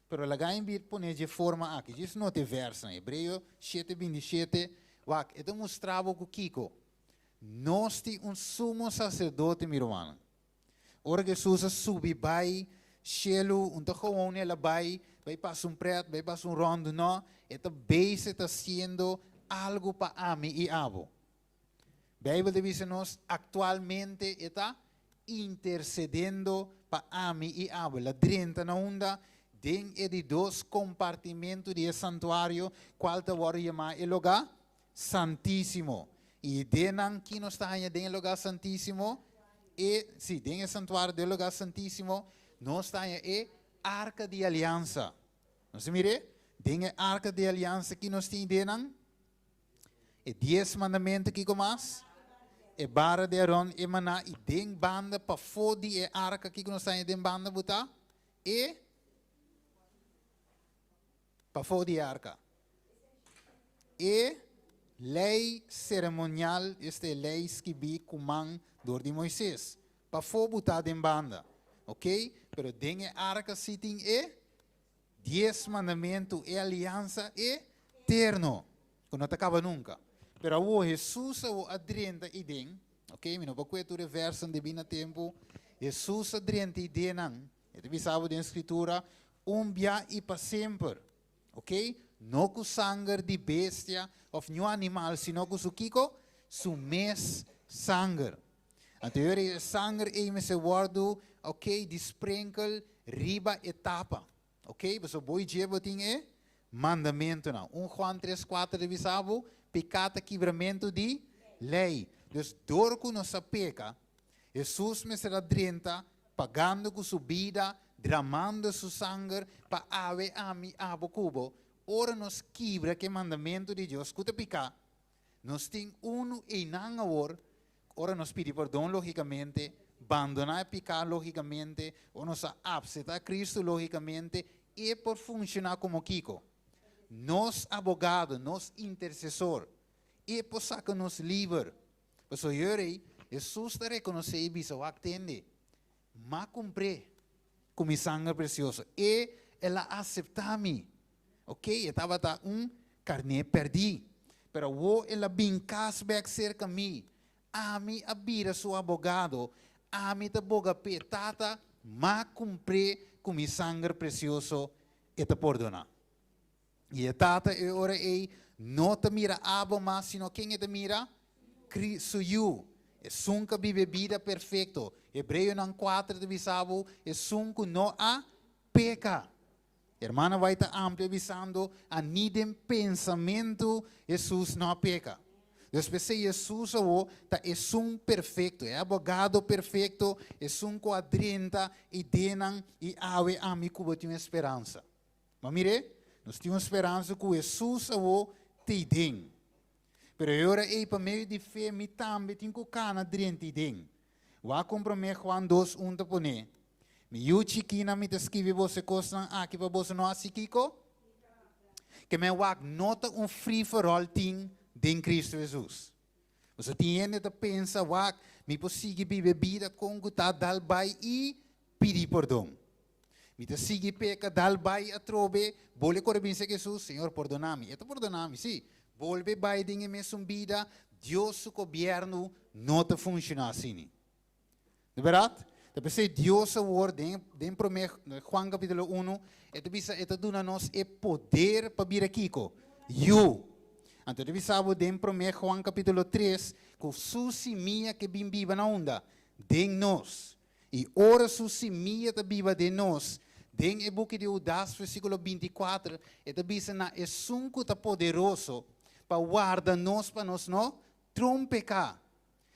pero laga mi pone di forma aki. Djis nota e verso, Hebreo 7:27, wak, e ta mustra bo ku kiko. Nos tin un sumo saserdote, mi ruman. Ora Hesus a subi bai shelu, no ta gewoon el a bai, bai pasa un pret, bai pasa un ròndu, no. E ta bezig ta hasiendo algu pa ami i abo. Beibel ta bisa nos aktualmente e ta intersediendo pa ami i abo. El a drenta na unda den e di dos kompartimentu di santuario, kual ta wòrdu yamá e lugá santísimo. I den ki nos ta den e lugá santísimo, e si, den e santuario di lugá santísimo, nos ta e arka di aliansa. Nos mira? Den e arka di aliansa ku nos tin den e 10 mandamentu, kiko mas? E bara di Aaron e maná i den banda pafó di e arka ku nos tin den banda botá e pafó di arka. E lei seremonial, esta lei skibí ku man dor di Moises. Pafó botá den banda. Ok? Pero den e arka si tin e 10 mandamentu e aliansa eterno. Ku no ta kaba nunka. Pero o Hesus a drenta eiden, ok? Mi no por kue tur e verso debí na tempu. Hesus a drenta eidennan. E ta bisa den skritura un bia i pa semper. Ok? No ku sanger di bestia òf ningun animal, sino ku su kiko, su mes sanger. Anto, e sanger ei mester wòrdu, ok, di sprenkel riba e tapa. Ok? Bo boi djebo tin e mandamentunan. 1 Juan 3, 4 ta bisa bo, piká ta kibramentu di lei. Dus dor ku nos a peka, Hesus mester a drenta, pagando ku su bida, dramando su sanger, pa awe ami abo ku bo. Ora nos kibra ku e mandamentu di Dios, ku ta piká, nos tin unu einan awor, ora nos pidi pordon lógikamente, bandoná piká lógikamente, òf nos aseptá Kristu lógikamente, e por funshoná komo kiko. Nos abogado, nos intersesor, e por saka nos liber. Pasobra yori, Hesus ta rekonosé i bisa, wak tende, m'a kumpr'é ku mi sanger presioso. E el a aseptá mi. Ok, e tabata un karné pèrdí. Pero awor el a bin kas bèk serka mi. Ami a bira su abogado. Ami ta boga p'e tata, m'a kumpr'é ku mi sanger presioso e ta pordoná. I e tata e ora ei no ta mira abo mas, sino ken e ta mira? Kristu yu. Esun ku a biba bida perfekto. Hebreonan 4 ta bisa bo, esun ku no a peka. Hermana bai ta amplia bisando, a ni den pensamentu Hesus no a peka. Despues Hesus o ta esun perfekto, e abogado perfekto, esun ku a drenta eidennan i awe ami ku bo tin speransa. Ma mira, nos tin speransa ku Hesus o t'eiden. Pero awor ei pa medio di fe mi tambe tin ku kana drenta eiden. Wak kon 1 Juan 2 1 ta pone. Mi yu chikinan, mi ta skirbi boso kosnan aki pa boso no hasi kiko? Ke men wak no ta un free for all tin den Kristu Hesus. Bo tin hende ta pensa wak mi por sigui biba bida kon ku ta dal bai i pidi pordon. Mi ta sigui peka, dal bai atrobe, bolbe kore bin serka Hesus, Señor pordona mi. E ta pordona mi, sí. Bolbe bai den e mesun bida, Dios su gobièrnu no ta funshoná asina. Di bèrdat? Ta p'esei Dios awor den den promé Juan kapítulo uno e ta bisa e ta duna nos e poder pa bira kiko? Yu. Anto e ta bisa bo den promé Juan kapítulo tres ku su simia ke bin biba na unda? Den nos. I ora su simia ta biba den nos, den e buki di Hudas versíkulo 24 e ta bisa na esun ku ta poderoso pa warda nos pa nos no trompeká.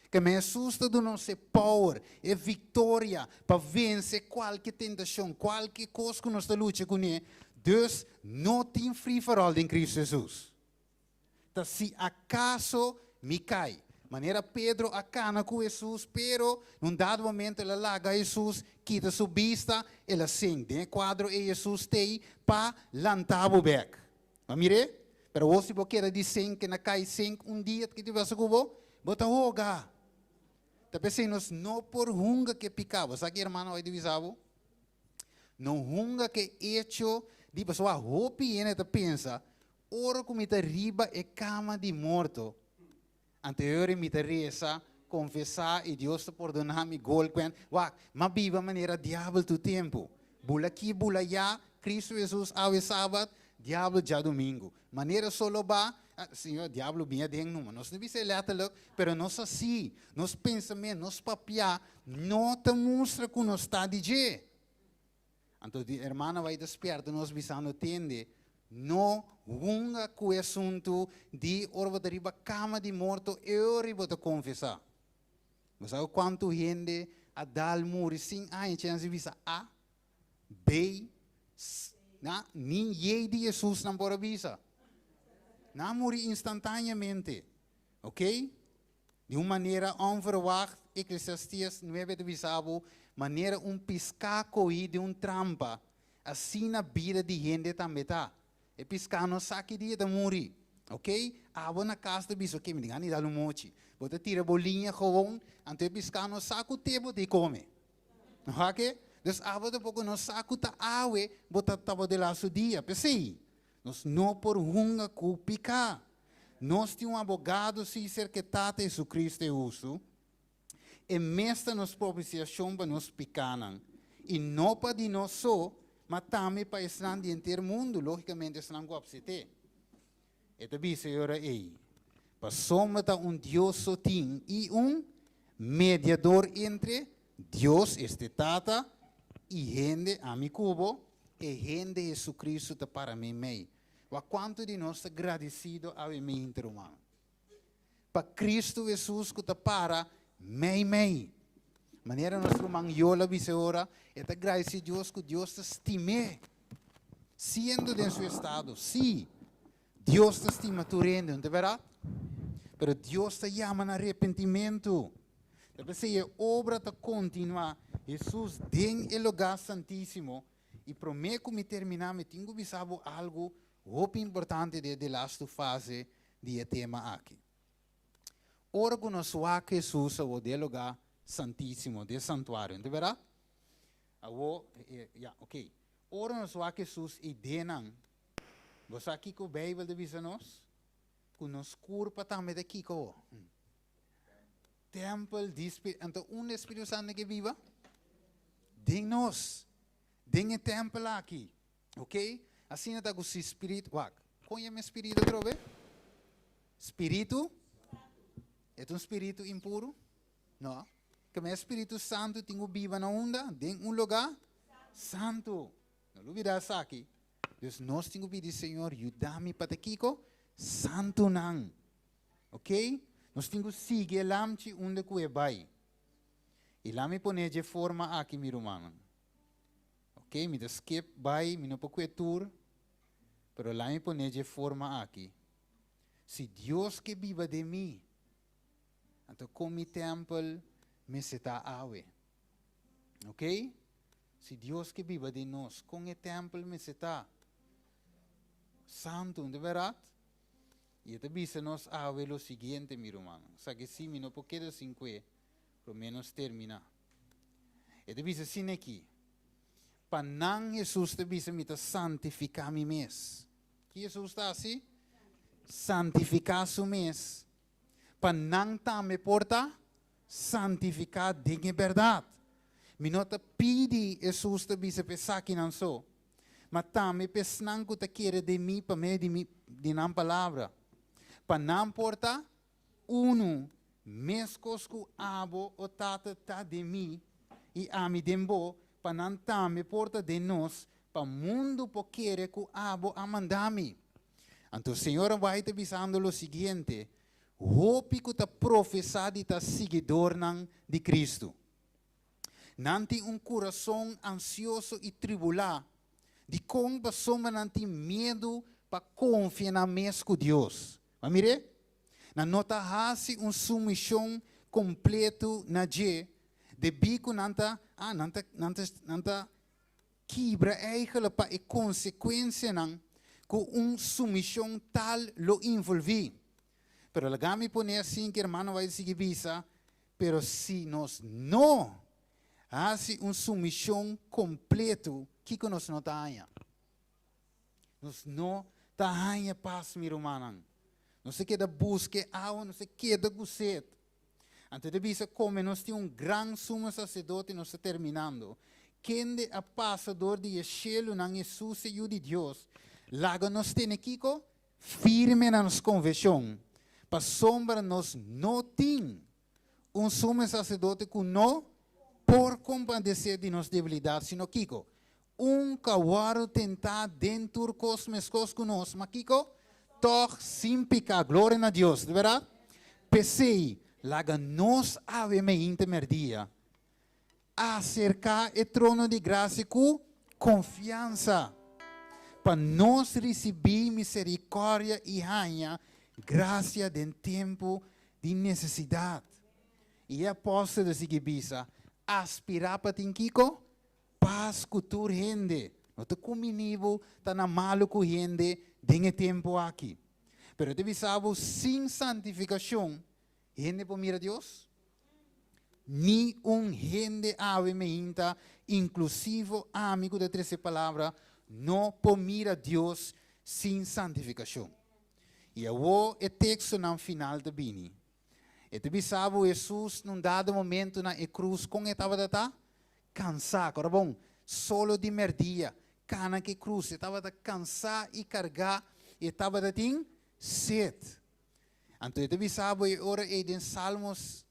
Keme Hesus ta duna nos e power, e viktoria pa vense kualke tentashon, kualke kos ku nos ta lucha kuné. Dus, no tin free for all den Kristu Hesus. Ta si akaso mi kai. Manera Pedro a kana ku Hesus, pero na un dado momento el a laga Hesus kita su bista, el a sink. Den e kuadro ei Hesus t'ei pa lanta bo bèk. Bo a mir'é? Pero awor si bo keda di sink na kai sink un dia ki ta pasa ku bo? Bo ta hoga. Ta p'esei nos no por hunga ku e piká. Bo sa ki hermano hoy ta bisa bo? No hunga ku e echo di pasobra hopi hende ta pensa ora ku mi ta riba e kama di morto anteori mi ta resa, konfesá i Dios ta pordoná mi gol kwen. Wak, m'a biba manera diabel tur tempu. Bula aki, bula ayá, Cristo Hesus awe sabat, diabel djadumingu. Manera solo ba, Señor, diablo bin aden numa. Nos no bisa e letterlijk, pero nos hasi, nos pensamentu, nos papiá no ta mustra ku nos ta di dje. Anto di hermana bai ta spierta nos bisando, Tende, no hunga ku e asuntu di ora bo ta riba kama di morto, e ora bo ta konfesá. Bo sa kuantu hende a dal muri sin aña chèns di bisa A, B, C, na, nin yei di Hesus nan por a bisa. Nan a muri instantáneamente. Ok? Di un manera onverwacht, Eclesiastes nuebe ta bisa bo, manera un piská koí den un trampa, asina bida di hende tambe ta. E piská no sa ki dia e ta muri. Ok? Abo na kas ta bisa, ok, mi tin gana di dal un mochi. Bo ta tira bo liña gewoon, anto e piská no sa ku te bo ta kome. No hake? Dus abo tampoko no sa ku ta awe bo ta tabata di lastu dia. P'esei, nos no por hunga ku piká. Nos tin un abogado si serka e Tata Jesucristo e hustu. E mes ta nos propiciacion pa nos pikánan, i no pa di nos so, ma tambe pa esnan di henter mundu, lógicamente esnan ku apsit'é. E ta bisa e ora ei, Pasobra ta un Dios so tin i un mediador entre Dios, este Tata, i hende, ami ku bo, e hende Jesucristo ta para meimei. Wak kuantu di nos ta gradisido awe mente, ruman, pa Kristu Hesus ku ta para meimei. Manera nos ruman Yola bisa e ora, e ta gradisí Dios ku Dios ta stim'é, siendo den su estado. Sí, Dios ta stima tur hende, no ta bèrdat? Pero Dios ta yama na arepentimentu. Ta p'esei e obra ta kontinuá. Hesus den e lugá santísimo I promé ku mi terminá mi tin ku bisa bo algu hopi importante den e delastu fase di e tema aki. Ora ku nos wak Hesus awor den e lugá santísimo, den e santuario, no ta bèrdat? Awor, ya, oké. Ora nos wak Hesus i den nan, bo sa kiko Beibel ta bisa nos? Ku nos kurpa tambe ta kiko awor? Tèmpel di Spiritu. Anto unda e Spiritu Santu ke biba? Den nos. Den e tèmpel aki. Ok? Asina ta ku si Spiritu, wak, kon yama e Spiritu atrobe? Spiritu? E ta un spiritu impuru? No. Keme e Spiritu Santu tin ku biba na unda? Den un lugá santu. No lubida esaki. Dus nos tin ku pidi, Señor, yuda mi pa ta kiko? Santunan. Ok? Nos tin ku sigui e lamchi unda ku e bai. I la mi pone dje forma aki, mi rumannan. Ok, mi ta skip bai, mi no por kue tur, pero la mi pone dje forma aki. Si Dios ke biba den mi, anto kon mi tèmpel mester ta awe? Ok? Si Dios ke biba den nos, kon e tèmpel mester ta? Santu, no ta bèrdat? I e ta bisa nos awe lo siguiente, mi rumannan. Sa ke si mi no por keda sin kue, promé nos terminá. E ta bisa asina aki. Pa nan Hesus ta bisa mi ta santifiká mi mes. Ki Hesus ta hasi? Santifiká su mes. Pa nan tambe por ta santifiká den e bèrdat. Mi no ta pidi, Hesus ta bisa, pa esakinan so, ma tambe pa esnan ku ta kere den mi pa medio di mi di nan palabra, pa nan por ta unu, meskos ku abo, o Tata, ta den mi i ami den bo, pa nan tambe por ta den nos, pa mundu por kere ku abo a manda mi. Anto Señor a bai ta bisando lo siguiente, Hopi ku ta profesá di ta siguidornan di Kristu. Nan tin un kurason ansioso i tribulá. Dikon? Pasobra nan tin miedu pa konfia nan mes ku Dios. Bo a mir'é? Nan no ta hasi un sumishon kompletu na dje debí ku nan ta, ah, nan ta, nan ta, nan ta kibra eigele pa e konsekuensianan ku un sumishon tal lo involví. Pero laga mi pone asin ku hermano White sigui bisa, Pero si nos no hasi un sumishon kompletu, kiko nos no ta haña? Nos no ta haña pas, mi rumannan. Nos ta keda buska e awa, nos ta keda ku set. Anto ta bisa kome nos tin un gran sumo saserdote, nos ta terminando, kende a pasa dor di e shelunan, Hesus e Yu di Dios, laga nos tene kiko? Firme na nos konfeshon, pasobra nos no tin un sumo saserdote ku no por kompadesé di nos debilidat, sino kiko? Un ku a wòrdu tentá den tur kos meskos ku nos, ma kiko? Tòg sin piká. Gloria na Dios, di bèrdat? P'esei, laga nos awe meinta mèrdia aserká e trono di grasia ku konfiansa, pa nos risibí miserikòrdia i haña grasia den tempu di nesesidat. I e apòstel ta sigui bisa, Aspirá pa tin kiko? Pas ku tur hende. No ta kumbiní bo ta na malu ku hende den e tempu aki. Pero e ta bisa bo, sin santifikashon, hende por mira Dios? Ni un hende awe meinta, inklusivo ami ku ta trese palabra, no por mira Dios sin santifikashon. I awor e tekstonan final ta bini. E ta bisa bo Hesus na un dado momento na e krus kon e tabata ta? Kansá. Kòrda bon, solo di mèrdia, kana ku e krus, e tabata kansá i kargá, i e tabata tin set. Anto e ta bisa bo e ora ei den Salmos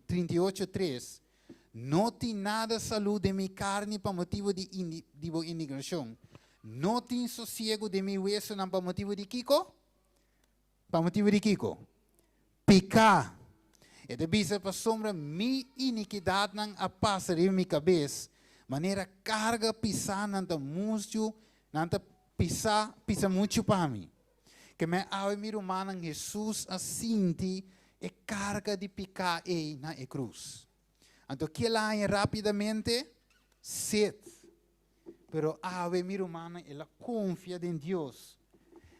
38, 3, No tin nada salú den mi karni pa motibu di di bo indignashon, no tin sosiegu den mi wesonan pa motibu di kiko? Pa motibu di kiko? Piká. E ta bisa pasobra mi inikidatnan a pasa riba mi kabes, manera karga pisá nan ta muchu, nan ta pisá, pisa muchu pa mi. Ke men awe mi rumannan Hesus a sinti e karga di piká ei na e krus. Anto kiel a haña rápidamente? Set. Pero awe mi rumannan el a konfia den Dios.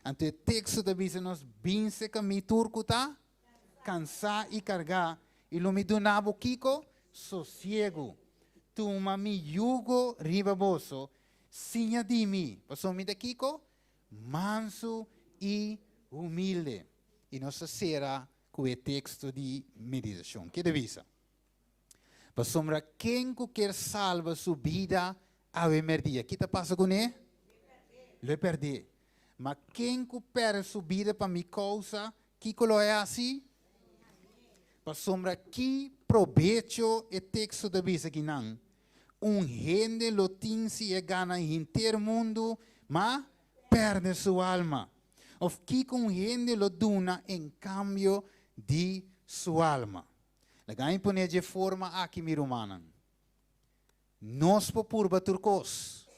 Anto e teksto ta bisa nos, Binse ka mi tur ku ta kansá i kargá, i lo mi duna bo kiko? Sosiegu. Tuma mi yugo riba boso, siña di mi, pasobra mi ta kiko? Mansu i humilde. I nos ta sera ku e teksto di meditashon. Ke ta bisa? Pasobra ken ku kier salba su bida awe merdia, ki ta pasa kuné? Lo e pèrdè. Ma ken ku pèrdè su bida pa mi kousa, kiko lo e hasi? Pasobra ki probecho e teksto ta bisa kinan? Un hende lo tin si e gana henter mundu, ma pèrdè su alma. Òf kiko un hende lo duna en kambio di su alma? Laga mi pone dje forma aki, mi rumannan. Nos por purba tur kos,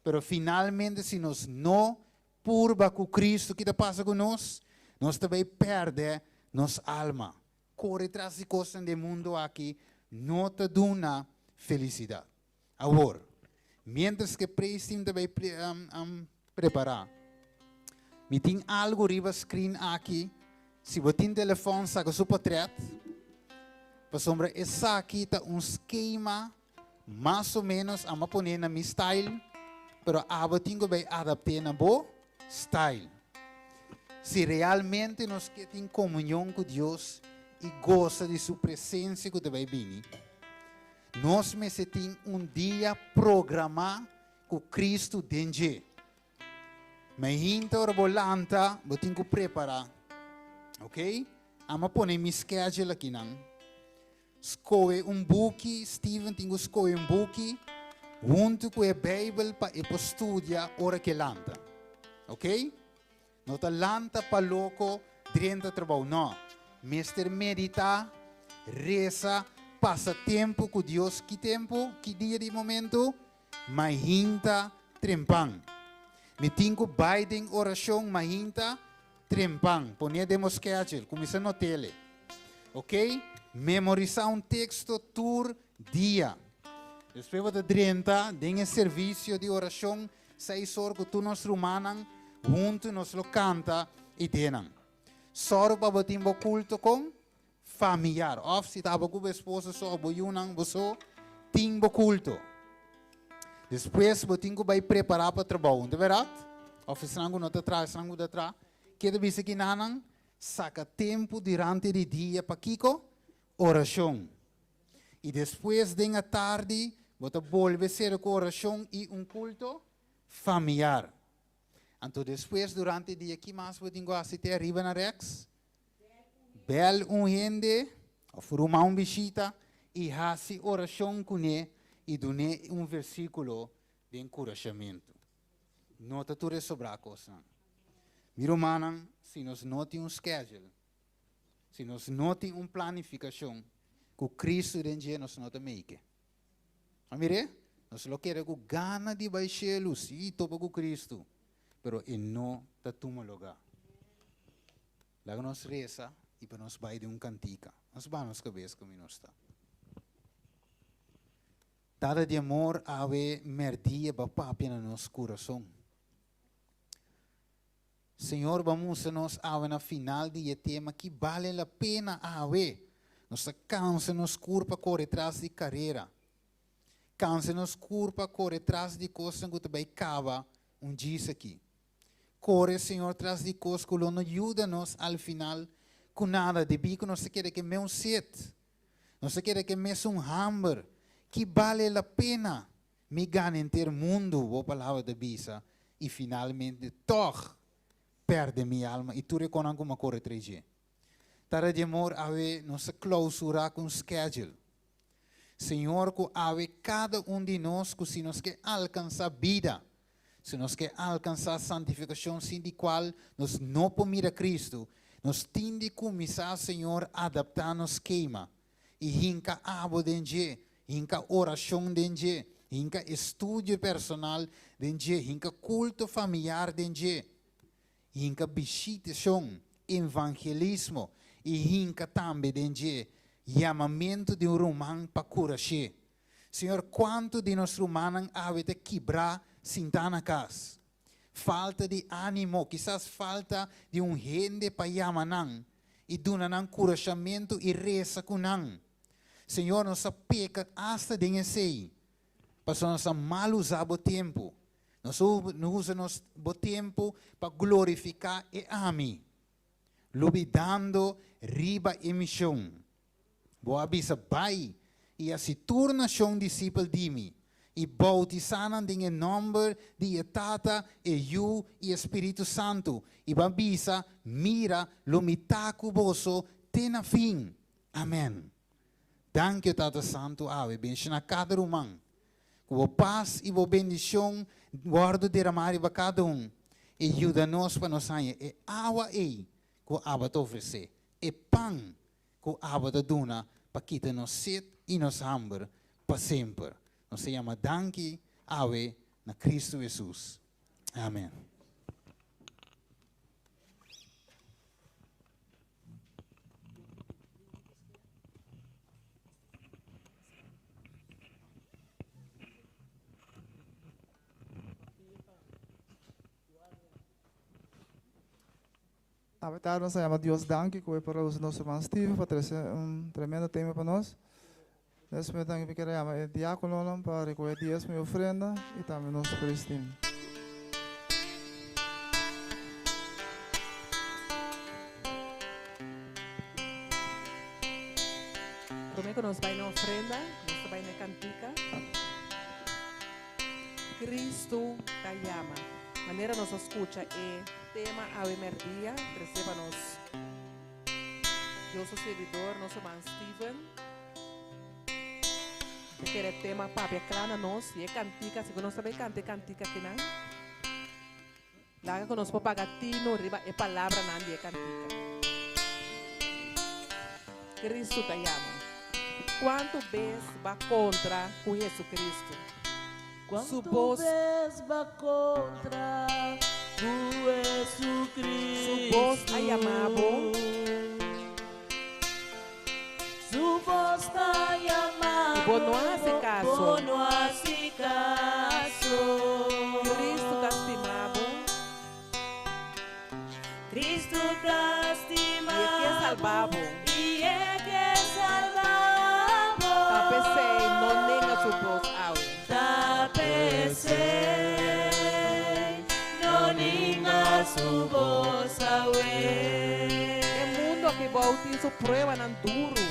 pero finalmente si nos no purba ku Kristu, ki ta pasa ku nos? Nos ta bai pèrdè nos alma. Kore tras di kosnan di e mundu aki no ta duna felisidat. Awor, miéntras ku e praise team ta bai prepará, mi tin algu riba screen aki. Si bo tin telefòn, saka su potrèt, pasobra esaki ta un skema. Mas o menos ami a pone na mi style, pero abo tin ku bai adapt'é na bo style. Si realmente nos ke tin komunion ku Dios i gosa di su presensia ku ta bai bini, nos mester tin un dia programá ku Kristu den dje. Mainta ora bo lanta, bo tin ku prepará. Ok? Ami a pone mi schedule akinan. Skohe un buki, Steven tin ku skohe un buki huntu ku e Beibel pa e por studia ora ku e lanta. Ok? No ta lanta pa loko drenta trabou, no. Mester meditá, resa, pasa tempu ku Dios. Ki tempu? Ki dia di momentu? Mainta trempan. Mi tin ku bai den orashon mainta trempan. Pon'é den bo schedule, kuminsá not'el. Ok? Memorisá un teksto tur dia. Despues bo ta drenta den e servisio di orashon seis or ku tur nos rumannan huntu nos lo kanta i denan. Sòru pa bo tin bo kulto kon familiar. Òf si ta abo ku bo esposo so òf bo yunan bo so, tin bo kulto. Despues bo tin ku bai prepará pa trabou, no ta bèrdat? Òf esnan ku no ta traha, esnan ku ta traha. Ke ta bisa kinanan? Saka tempu durante di dia pa kiko? Orashon. I despues den atardi bo ta bolbe sera ku orashon i un kulto familiar. Anto despues durante dia ki mas bo tin ku hasi te ariba na rèks? Bèl un hende òf ruman un bishita i hasi orashon kuné i dun'é un versíkulo di enkurashamentu. No ta tur e sobrá kosnan. Mi rumannan, si nos no tin un schedule, si nos no tin un planifikashon ku Kristu den dje, nos no ta make. A mir'é? Nos lo kere ku gana di bai shelu, sí, topa ku Kristu, pero e no ta tuma lugá. Laga nos resa i pa nos bai den un kantika. Nos baha nos kabes komo nos ta. Tata di amor, awe mèrdia bo a papia na nos kurason. Señor, bo a mustra nos awe na final di e tema ki bale la pena awe. Nos ta kansa nos kurpa kore tras di karera. Kansa nos kurpa kore tras di kosnan ku ta bai kaba un djis aki. Kore, Señor, tras di kos ku lo no yuda nos al final ku nada, debí ku nos ta kere ke meun set, nos ta kere ke mesun hamber. Ki bale la pena mi gana henter mundu, bo palabra ta bisa, i finalmente tòg pèrdè mi alma i tur e konan ku mi a kore tras dje. Tata di amor, awe nos ta klousurá ku un schedule. Señor, ku awe kada un di nos ku si nos ke alkansá bida, si nos ke alkansá santifikashon sin di kual nos no por mira Kristu, nos tin di kuminsá, Señor, adaptá nos skema i hinka abo den dje, hinka orashon den dje, hinka estudio personal den dje, hinka kulto familiar den dje. Hinka bishitashon, evangelismo i hinka tambe den dje yamamentu di un ruman pa kurash'é. Señor, kuantu di nos rumannan awe ta kibrá sintá na kas? Falta di ánimo, kisas falta di un hende pa yama nan i duna nan kurashamentu i resa ku nan. Señor, nos a peka asta den esei, pasobra nos a mal usá bo tempu. Nos no usa nos bo tempu pa glorifiká e ami, lubidando riba e mishon. Bo a bisa, Bai i hasi tur nashon disipel di mi, i boutisá nan den e nòmber di e Tata, e Yu i e Spiritu Santu, i bo a bisa, Mira, lo mi ta ku boso te na fin. Amèn. Danki, o Tata Santu, awe benshoná kada ruman. Ku bo pas i bo bendishon wòrdu deramá riba kada un, i yuda nos pa nos haña e awa ei ku abo ta ofresé, e pan ku abo ta duna pa kita nos set i nos hamber pa semper. Nos ta yama danki awe na Kristu Hesus. Amen. Awe tardi nos ta yama Dios danki ku e por a usa nos hermano Steven pa trese un tremendo tema pa nos. Nes momento aki mi kier a yama e diakononan pa rekohe diesmo i ofrenda i tambe nos praise team. Prome ku nos bai na ofrenda, nos ta bai na e kantika. Kristu ta yama. Manera nos a skucha e tema awe mèrdia, trese pa nos Dios su sirbidor, nos ruman Steven. Ta kere tema papia kla na nos i e kantika, si ku nos ta bai kanta e kantika akinan, laga ku nos por paga tinu riba e palabranan di e kantika. Kristu ta yama. Kuantu bes ba kontra ku Hesukristu? Su Kuantu bos. bes ba kontra ku Su bos a yama bo. Su bos ta yama I bo no a hasi kaso. Bo no a hasi kaso. Kristu ta stima bo. Kristu ta stima I e ke salba bo. I e ke salba bo. Ta p'esei no nenga su bos awe. Ta p'esei no ninga su bos awe. E mundu aki bou tin su pruebanan duru.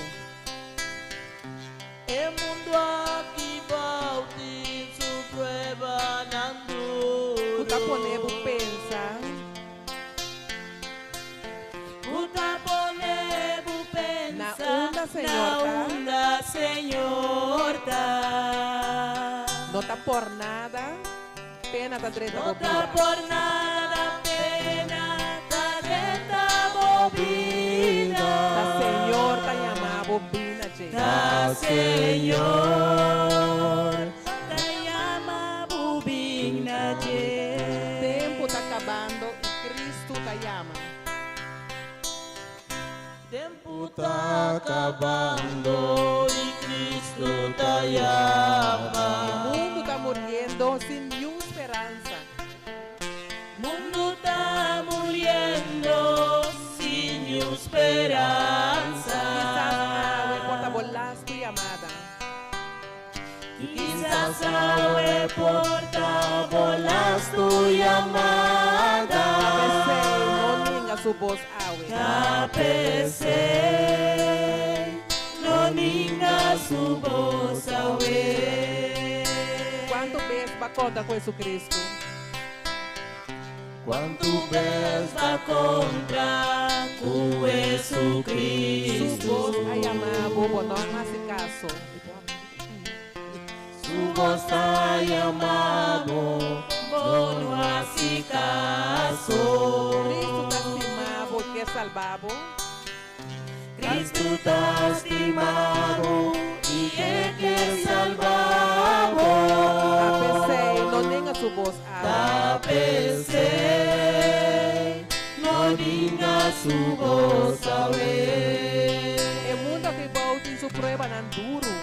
E mundu aki bou tin su pruebanan duru. Ku ta pone bo pensa. Ku ta pone bo pensa. Na unda Señor ta. Na unda Señor ta. No ta por nada pena ta drenta bo bida. No ta por nada pena ta drenta bo bida. Ta Señor ta yama bo bina dje. Ta Señor ta yama bo bina dje. Tempu ta kabando i Kristu ta yama. Tempu ta kabando i Kristu ta yama. E mundu ta muriendo sin niun speransa. Mundu ta muriendo sin niun speransa. Kisas awe por ta bo lastu yamada. Kisas awe por ta bo lastu yamada. Ta p'esei no ninga su bos awe. Ta p'esei no ninga su bos awe. Kuantu bes b'a kontra ku Jesucristo? Kuantu bes b'a kontra ku Jesucristo? Su bos a yama bo, bo no a hasi kaso. Su bos ta yama bo, bo no hasi kaso. Cristo ta stima bo i ke salba bo. Cristo ta stima bo i e ke salba bo. Ta p'esei no nenga su bos awe. Ta p'esei no ninga su bos awe. E mundo aki bou tin su pruebanan duru.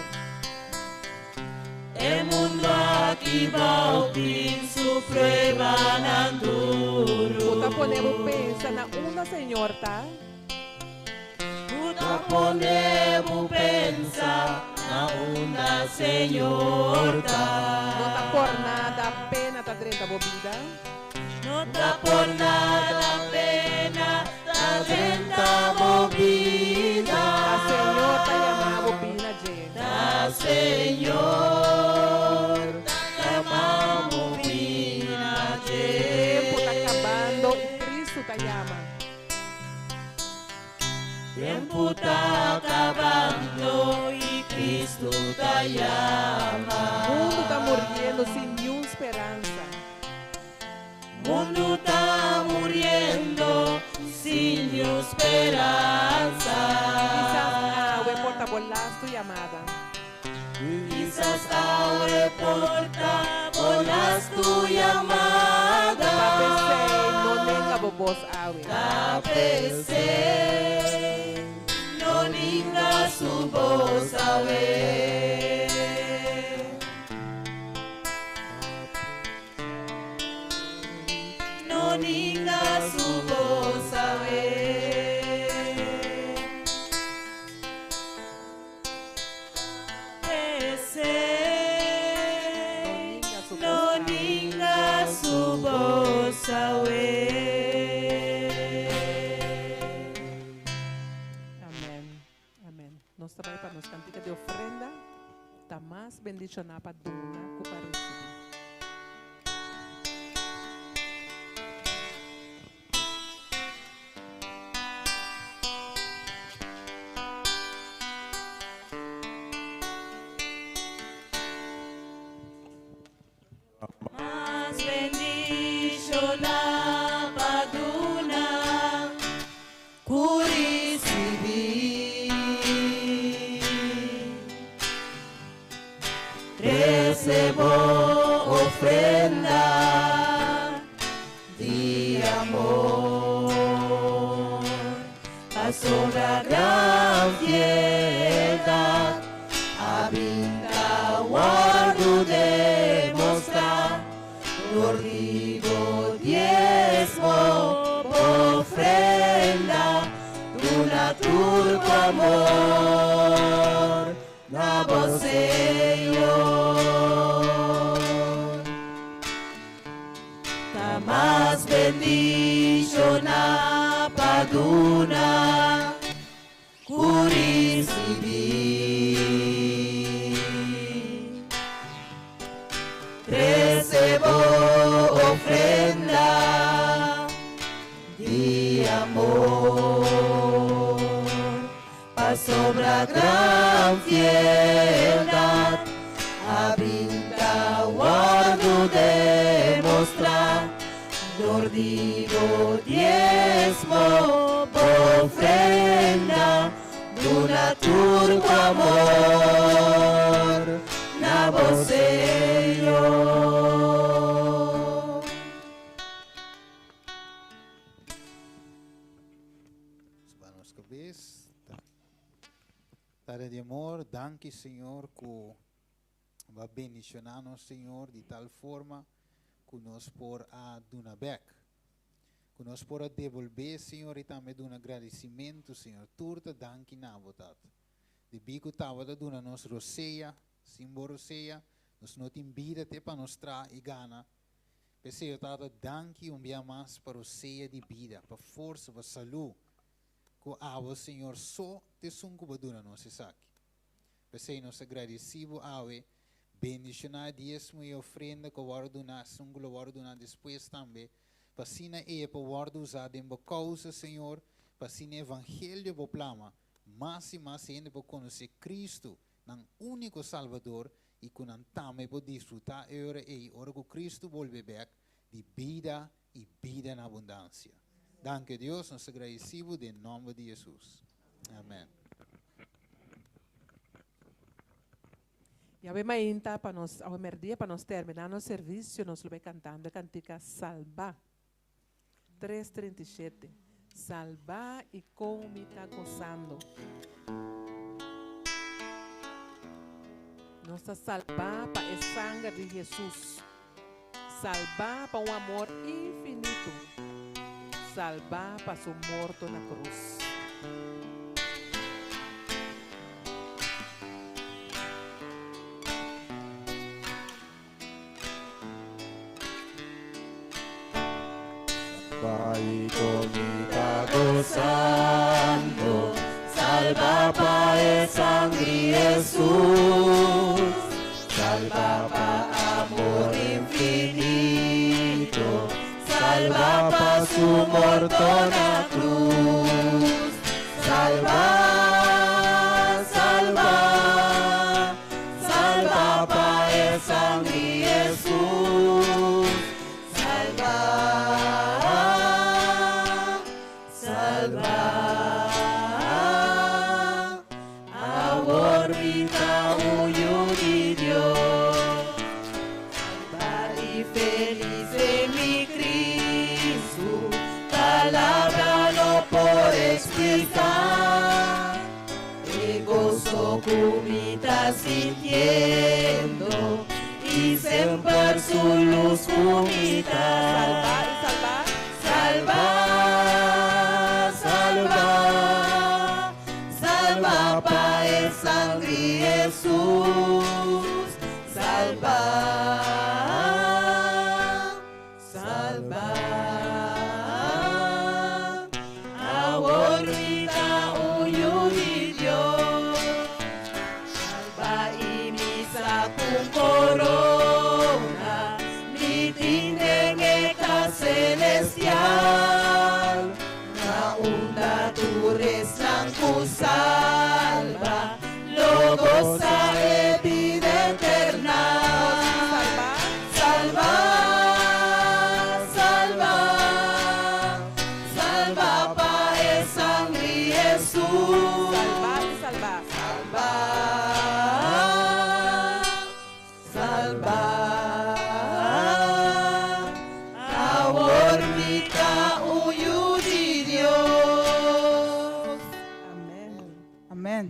E mundo aki bou tin su pruebanan duru. Ku ta pone bo pensa na unda Señor ta? Ku ta pone bo pensa na unda Señor ta? No ta por nada pena ta drenta bo bida. No ta por nada pena ta drenta bo bida. Ta Señor ta yama bo bina dje. Ta Señor ta yama bo bina dje. Tempu ta kabando i Kristu ta yama. Tempu ta kabando i Kristu ta yama. Mundu ta muriendo sin niun speransa. Mundu ta muriendo sin niun speransa. Kisas awe por ta bo lastu yamada. Kisas awe por ta bo lastu yamada. Ta p'esei no nenga bo bos awe. Ta p'esei no ninga su bos awe. No ninga su bos awe. kantika di ofrenda, Ta mas bendishoná pa duna ku pa risibí. Mas bendishoná pa duna ku risibí. Trese bo ofrenda di amor, pasobra gran fieldad a bin ta wòrdu demostrá dor di bo diesmo, bo ofrenda, duna tur ku amor na bo Señor. Ta mas bendishoná pa duna ku risibí. Trese bo ofrenda di amor, pasobra gran fieldad a bin ta wòrdu demostrá dor di bo diesmo, bo ofrenda, duna tur ku amor na bo Señor. Nos ba nos kabes. Tata di amor, danki Señor ku Bo a bendiciona nos Señor di tal forma ku nos por a duna bek. Ku nos por a debolbe Señor y tambe duna gradicimento Señor. Tur ta danki na Bo Tata. Debí ku tabata duna nos rosea, sin Bo rosea nos no tin bida te pa nos traha y gana. P'esei, o Tata, danki un bia mas pa rosea di bida, pa forsa, pa salú, ku abo, Señor, so t'esun ku bo duna nos esaki. P'esei nos ta gradisí bo awe, bendishoná e diesmo i e ofrenda ku a wòrdu duná, esun ku lo wòrdu duná despues tambe, pa asina e por wòrdu usá den bo kousa, Señor, pa asina e evangelio bo plama, mas i mas hende por konosé Kristu, nan úniko Salbador, i ku nan tambe por disfrutá e ora ei, ora ku Kristu bolbe bèk, di bida i bida na abundansia. Danki, Dios, nos ta gradisí bo den nòmber di Hesus. Amèn. I awe mainta pa nos, awe mèrdia pa nos terminá nos servisio, nos lo bai kantando e kantika Salbá. 3:37 Salbá i kon mi ta gosando. Nos ta salbá pa e sanger di Hesus. Salbá pa un amor infinito. Salbá pa su morto na krus. Salba i kon mi ta gosando, Salba pa e sangri Hesus, Salba pa amor infinito, Salba pa su morto na cruz. Salba, salba, Salba pa e sangri Hesus. Salba, salba, Awor mi ta un yu di Dios. Salba i felis den mi Cristo, Palabra no por explica e goso ku mi ta sintiendo i semper su lus ku mi ta. Salba i salba. Salba, salba, salba pa e sangri Hesus. Salba, salba, awor mi ta un yu di Dios. Salba pa e sangri Hesus. Salba i salba. Salba, salba. Awor mi ta un yu di Dios. Amen. Amen.